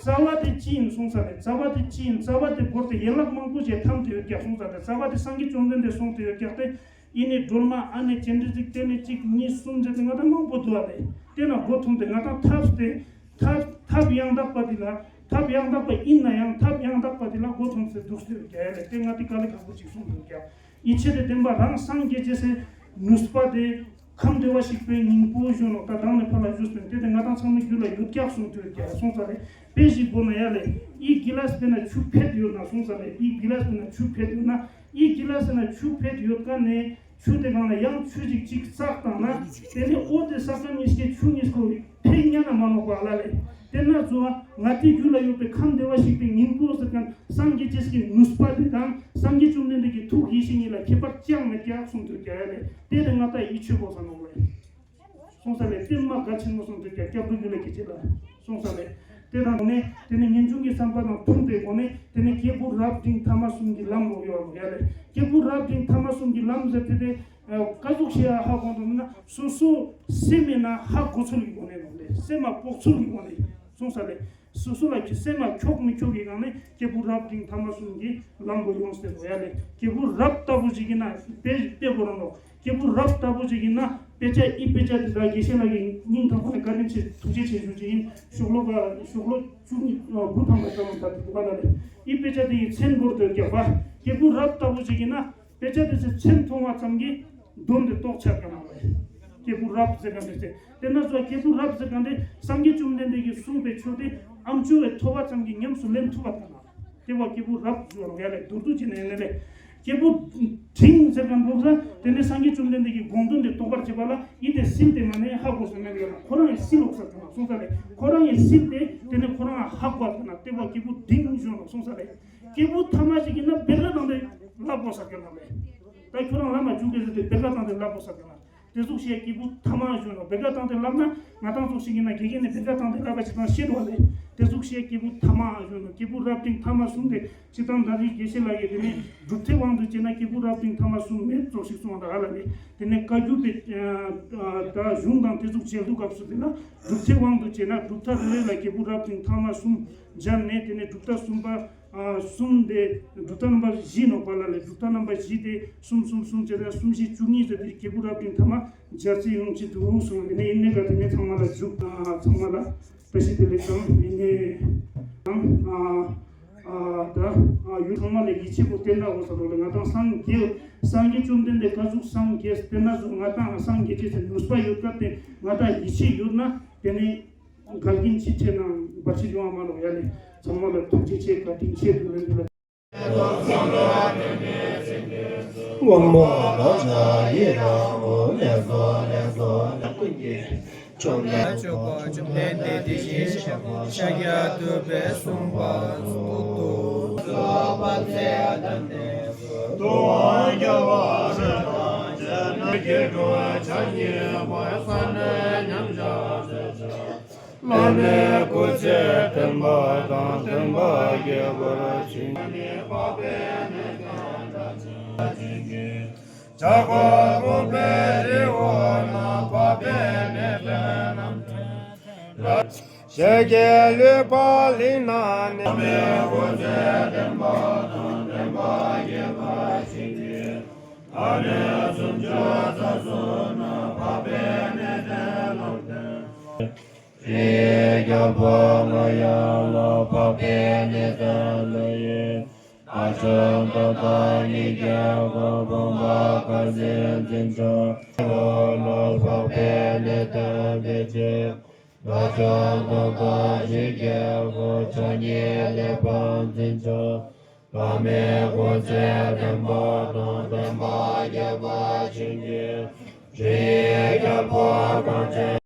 རྩ་བ་དེ་ཅི་ཡིན་སོང་ས་རེད། རྩ་བ་དེ་ཅི་ཡིན། རྩ་བ་དེ་བོར་ཏེ་ཡན་ལག་མང་པོ་ཞིག་ཐམ་དུ་ཡོད་ཀྱང་སོང་ས་རེད། རྩ་བ་དེ་སངས་རྒྱས་བཅོམ་ལྡན་འདས་གསུངས་ཏེ་ཡོད་ཀྱང་སྟེ། ཡིན་ནི་སྒྲོལ་མ་ཨ་ནེ་ཅན་དྲི་ཟིག་དེ་ནས་གཅིག་གཉིས་གསུམ་བྱས་ཏེ་ང་དང་མང་པོ་འདུག་བ་རེད། དེ་ན་མགོ་འཐོམས་ཏེ་ང་དང་ཐབས་དེ་ཐབས་ཐབས་ཡང་དག་པ་དེ་ལ་ཐབས་ཡང་དག་པ་ཡིན་ན་ཡང་ཐབས་ཡང་དག་པ་དེ་ལ་མགོ་འཐོམས་སེ་འདུག་ཟེར་རྒྱ་ཡ་ལས། དེ་ང་དེ་དཀའ་ལས་ཁག་པོ་ཅིག་གསུངས་འདུག་ཀྱང་ཡིད་ཆེས་དེ་བདེན་པ་རང་སངས་རྒྱས་ཅེས་སི་ནུས་པ་དེ་ཁམས་བདེ་བར་གཤེགས་པའི་སྙིང་པོ་གཞོན་ནོ། ད་དང་ནས་ཕར་ལ་བཞུགས་ཟིན་དེ་དེ་ང་དང་ཚང་མའི་རྒྱུད་ལ་ཡོད་ཀྱག་གསུངས་དུས་ཀྱང་སོང་ས་རེད། དཔེ་ཞིག་བོ་ན་ཡ་ལས་ཨི་གི་ལ་སི་དཔེར་ན་ཆུ་ཕེད་ཡོད་ན་སོང་ས་རེད། ཨི་གི་ལ་སི་དཔེར་ན་ཆུ་ཕེད་ཡོད་ན་ཨི་གི་ལ་སི་ན་ཆུ་ཕེད་ཡོད་ཀ་ནས་ཆུ་དེ་གང་ལ་ཡང་ཆུ་ཅིག་ཅིག་བསགས་བཏང་ན་དེ་ནས་ཨོ་དེ་ས་ཁ་གཉིས་ཀྱི་ཆུ་གཉིས་ཀོ་ཕེད་ཉ་ན་མ་ནོག་པ་ལ་ལས། དེ་ན་ཚོ་ང་དེ་རྒྱུད་ལ་ཡོད་པའི་ཁམས་བདེ་བར་གཤེགས་པའི་སྙིང་པོ་ཟེར་མཁན་སངས་རྒྱས་ཅེས་ཀྱི་ནུས་པ་དེ་དང་སངས་རྒྱས་བཅོམ་ལྡན་འདས་ཀྱི་ཐུགས་ཡེ་ཤེས་གཉིས་ལ་ཁྱད་པར་ཅང་མེད་ཀྱག་གསུངས་དུས་ཀྱང་ཡ་ལས། དེ་དེ་ང་ད་ཡིད་ཆོས་པོ་ས་ནོག་ལས། སོང་ས་ལས་དེ་མ་གལ་ཆེན་མོ་སོང་དུས་ཀྱང་སྐྱབས་འགྲོ་རྒྱུད་ལ་སྐྱེ་ཅེས་ལ་སོང་ས་ལས། དེ་དང་ནས་དེ་ནས་ངེས་འབྱུང་གི་བསམ་པ་དང་མཐུན་པའི་སྒོ་ནས་དེ་ནས་སྐྱེས་བུ་རབ་འབྲིང་ཐ་མ་གསུམ་གྱི་ལམ་ལོ་ཡོད་ཡ་ལས། སྐྱེས་བུ་རབ་འབྲིང་ཐ་མ་གསུམ་གྱི་ལམ་ཟེར་དེ་དེ་ཀ་ཟུག་ཤེས་ཡ་ཧ་གོ་འདུག་ན་སོ་སོ་སེམས་མེད་ན་ཧ་གོ་ཚུལ་གྱི་སྒོ་ནས་ལོ་ལས། སེམས་མ་དཔོག་ཚུལ་གྱི་སྒོ་ནས་སོང་ས་ལས། སོ་སོ་ལ་ཁྱི་སེམས་ལ་འཁྱོག་མི་འཁྱོག་གི་སྒང་ནས་སྐྱེས་བུ་རབ་འབྲིང་ཐ་མ་གསུམ་གྱི་ལམ་དུ་ཡོང་ཟེར་བ་ཡ་ལས། སྐྱེས་བུ་རབ་ལྟ་བུ་ཞིག་ཡིན་ན་དཔེ་དཔེ་གོ་རང་ལོ། སྐྱེས་བུ་རབ་ལྟ་བུ་ཞིག་ཡིན་ན་དཔེ་ཆ་ཨི་དཔེ་ཆ་དེ་དག་དགེ་བཤེས་ལགས་ཀྱི་སྙིང་ཐག་པ་ནས་བཀའ་དྲིན་ཆེ་ཐུགས་རྗེ་ཆེ་ཞུ་རྒྱུ་ཡིན། ཤོག་ལོ་ཀ་ཤོག་ལོ་བཅུ་གཉིས་དགུ་ཐམ་པ་ཙམ་ལ་ད་དུ་འདུག་པ་ལ་ལས། ཨི་དཔེ་ཆ་དེ་ཡི་མཚན་བོར་དུ་བརྒྱབ་པ། སྐྱེས་བུ་རབ་ལྟ་བུ་ཞིག་ཡིན་ན། དཔེ་ཆ་དེ་ཚོའི་མཚན་མཐོང་བ་ཙམ་གྱིས་གདོན་དེ་བཟློག་ཆགས་ཀྱང་ལ་ལས། སྐྱེས་བུ་རབ་ཟེར་མཁན་དེ་ཚེ་དེ་ན་ཚོ་སྐྱེས་བུ་རབ་ཟེར་མཁན་དེ་སངས་རྒྱས་བཅོམ་ལྡན་འདས་ཀྱིས་གསུངས་པའི་ཆོས་དེ་ཨམ་ཅོག་བའི་ཐོ་བ་ཙམ་གྱིས་ཉམས་སུ་ལེན་ཐུབ་པ་དང་ལ། དེ་བ་སྐྱེས་བུ་རབ་ཟེར་བ་ཡ་ལས་མདོར་བསྡུས་ཀྱི་ནས་ནས་ལས། སྐྱེས་བུ་འབྲིང་ཟེར་མཁན་བོ་ས་དེ་ནས་སངས་རྒྱས་བཅོམ་ལྡན་འདས་ཀྱི་དགོངས་དོན་དེ་རྟོགས་པར་བྱེད་པ་ལ་ཡིད་དེ་སིལ་ཏེ་མ་ནས་ཧ་གོ་ཟེར་མེད་ཡོད་ན་ཁོ་རང་ཡི་སིལ་ལོག་ས་དང་སོང་ས་ལས་ཁོ་རང་ཡི་སིལ་ཏེ་དེ་ནས་ཁོ་རང་ཧ་གོ་དང་ན་དེ་བ་སྐྱེས་བུ་འབྲིང་གཞོན་ལ་སོང་ས་ལས། སྐྱེས་བུ་ཐ་མ་ཞིག་ཡིན་ན་བེར་ཀ་བཏང་སྟེ་ལབ་དགོས་ས་ཀྱང་ལ་མེད། ད་ཁྱོད་རང་ལམ་ལ་འཇུག་གི་ཟེར་ཏེ་བེར་ཀ་བཏང་སྟེ་ལབ་དགོས་ས་ཀྱང་ལ། དེ་ཚོ་ཞེས་སྐྱེས་བུ་ཐ་མ་གཞོན་ལ་བེར་ཀ་བཏང་སྟེ་ལབ་ན་ང་ཏང་ཚོ་ཞིག་ཡིན་ན་དགེ་རྒན་ནས་བེར་ཀ་བཏང་སྟེ་ལབ་པ་ཞིག་དང་ཤེས་འགྲོ་བ་ལས། དེ་ཟུག་བཤད་སྐྱེས་བུ་ཐ་མ་ཡོད་ན། སྐྱེས་བུ་རབ་འབྲིང་ཐ་མ་གསུམ་དེ་སྤྱིར་བཏང་ད་རེས་དགེ་བཤེས་ལགས་ཀྱིས་དེ་ནས་གྲུབ་མཐའི་དབང་དུ་བྱས་ན་སྐྱེས་བུ་རབ་འབྲིང་ཐ་མ་གསུམ་མེད་ཙོག་ཞིག་གསུངས་པ་རེད་ལ་ནི། དེ་ནས་བཀའ་བརྒྱུད་པའི་ད་གཞུང་དང་དེ་ཟུག་འབྱེད་ལུགས་སྐབས་སུ་དེ་ལ་གྲུབ་མཐའི་དབང་དུ་བྱས་ན་གྲུབ་མཐའ་རེ་རེ་ལ་སྐྱེས་བུ་རབ་འབྲིང་ཐ་མ་གསུམ་སྦྱར་ནས། དེ་ནས་གྲུབ་མཐའ་གསུམ་པ་གསུམ་དེ་གྲུབ་མཐའ་རྣམ་པ་བཞི་ནོ་པ་ལ་ལས། གྲུབ་མཐའ་རྣམ་པ་བཞི་དེ་གསུམ་གསུམ་གསུམ་བྱས་ན་གསུམ་བཞི་བཅུ་གཉིས་ཟེར་དེ་སྐྱེས་བུ་རབ་འབྲིང་ཐ་མ་སྦྱར་རྩིས་ཡོང་གི་འདུག་གསུངས། དེ་ནས་ཡིན་ནའི་ག་དེ་ནས་ཚང་མ་ལ་མཇུག་ཚང་མ་ལ་བཀྲ་ཤིས་བདེ་ལེགས་དང་། ཡིན་ནའི་དང་ད་ཡུལ་ཚང་མ་ལ་ཡིད་ཆེས་པོ་བསྟན་ན་འོ་ས་རོ་ལ། ང་དང་སངས་རྒྱས་སངས་རྒྱས་བཅོམ་ལྡན་འདས་ག་ཟུག་སངས་རྒྱས་བསྟན་ན་ཟུག་ང་དང་སངས་རྒྱས་ཅེས་ཟེར་ནུས་པ་ཡོད་སྐབས་དེ་ང་དང་ཡིད་ཆེས་ཡོད་ན་དེ་ནས། འགལ་རྐྱེན་ཅི་འཕྲད་ན་བར་ཆད་ཡོང་བ་མ་ལོག་ཡ་ལས། ཚང་མ་ལ་ཐུགས་རྗེ་ཆེ། བཀའ་དྲིན་ཆེ། དུ་ལེན་དུ་ལ། མགོན་པོ་རྡོ་རྗེ་ཡི་རང་ངོ་། ལེགས་སོ་ལེགས་སོ་ལེགས། ཀུན་གྱི་བཅོམ་ལྡན་སྤྱོད་པ་བཅོམ་ལྡན་འདས་དེ་བཞིན་ཤཱཀྱ་ཐུབ་པས་གསུངས་པ་སུ་དུ། དུ་བ་རྒྱལ་བ་རི་དྭགས་ཀྱི་སྒྲུབ་བྱ་ཉིད་པ་ས་ནས་མཉམ་བཞག་བླ་མའི་སྐུ་ཚེ་བརྟན་པ་དང་བསྟན་པ་རྒྱས་པར་བྱིན། བྱ་རྒོད་ཕུར་པའི་རི་བོ་ན། འཕགས་པའི་གནས་བརྟན་རྣམས་ཞལ་གྱི་ལུས་པ་ལིང་ན་གནས། བླ་མའི་སྐུ་ཚེ་བརྟན་པ་དང་བསྟན་པ་རྒྱས་པར་བྱིན་གྱིས། ཨ་ནེ་སུམ་ཅུ་རྩ་གསུམ་ན། འཕགས་པའི་གནས་བརྟན་རྣམས་བརྟན། རིའི་རྒྱལ་པོ་ང་ཡ་ལ། འཕགས་པའི་གནས་བརྟན་ལ་ཡི། ཨ་ཅོ་ཏོ་ཏ་ཉི་རྒྱལ་གོ། བུམ་པ་དཀར་ཟས་འཛིན་ཅོ་ལོ་ལ། འཕགས་པའི་གནས་བརྟན་པའི་ཚེ། ཨ་ཅོ་ཏོ་ཏ་བཞི་རྒྱལ་གོ། ཕྱག་གཉིས་ཀླད་པ་འཛིན་ཅོ། བླ་མའི་སྐུ་ཚེ་བརྟན་པ་དང་བསྟན་པ་རྒྱས་པར་བྱིན་གྱིས། རིའི་རྒྱལ་པོ་གངས་ཅན་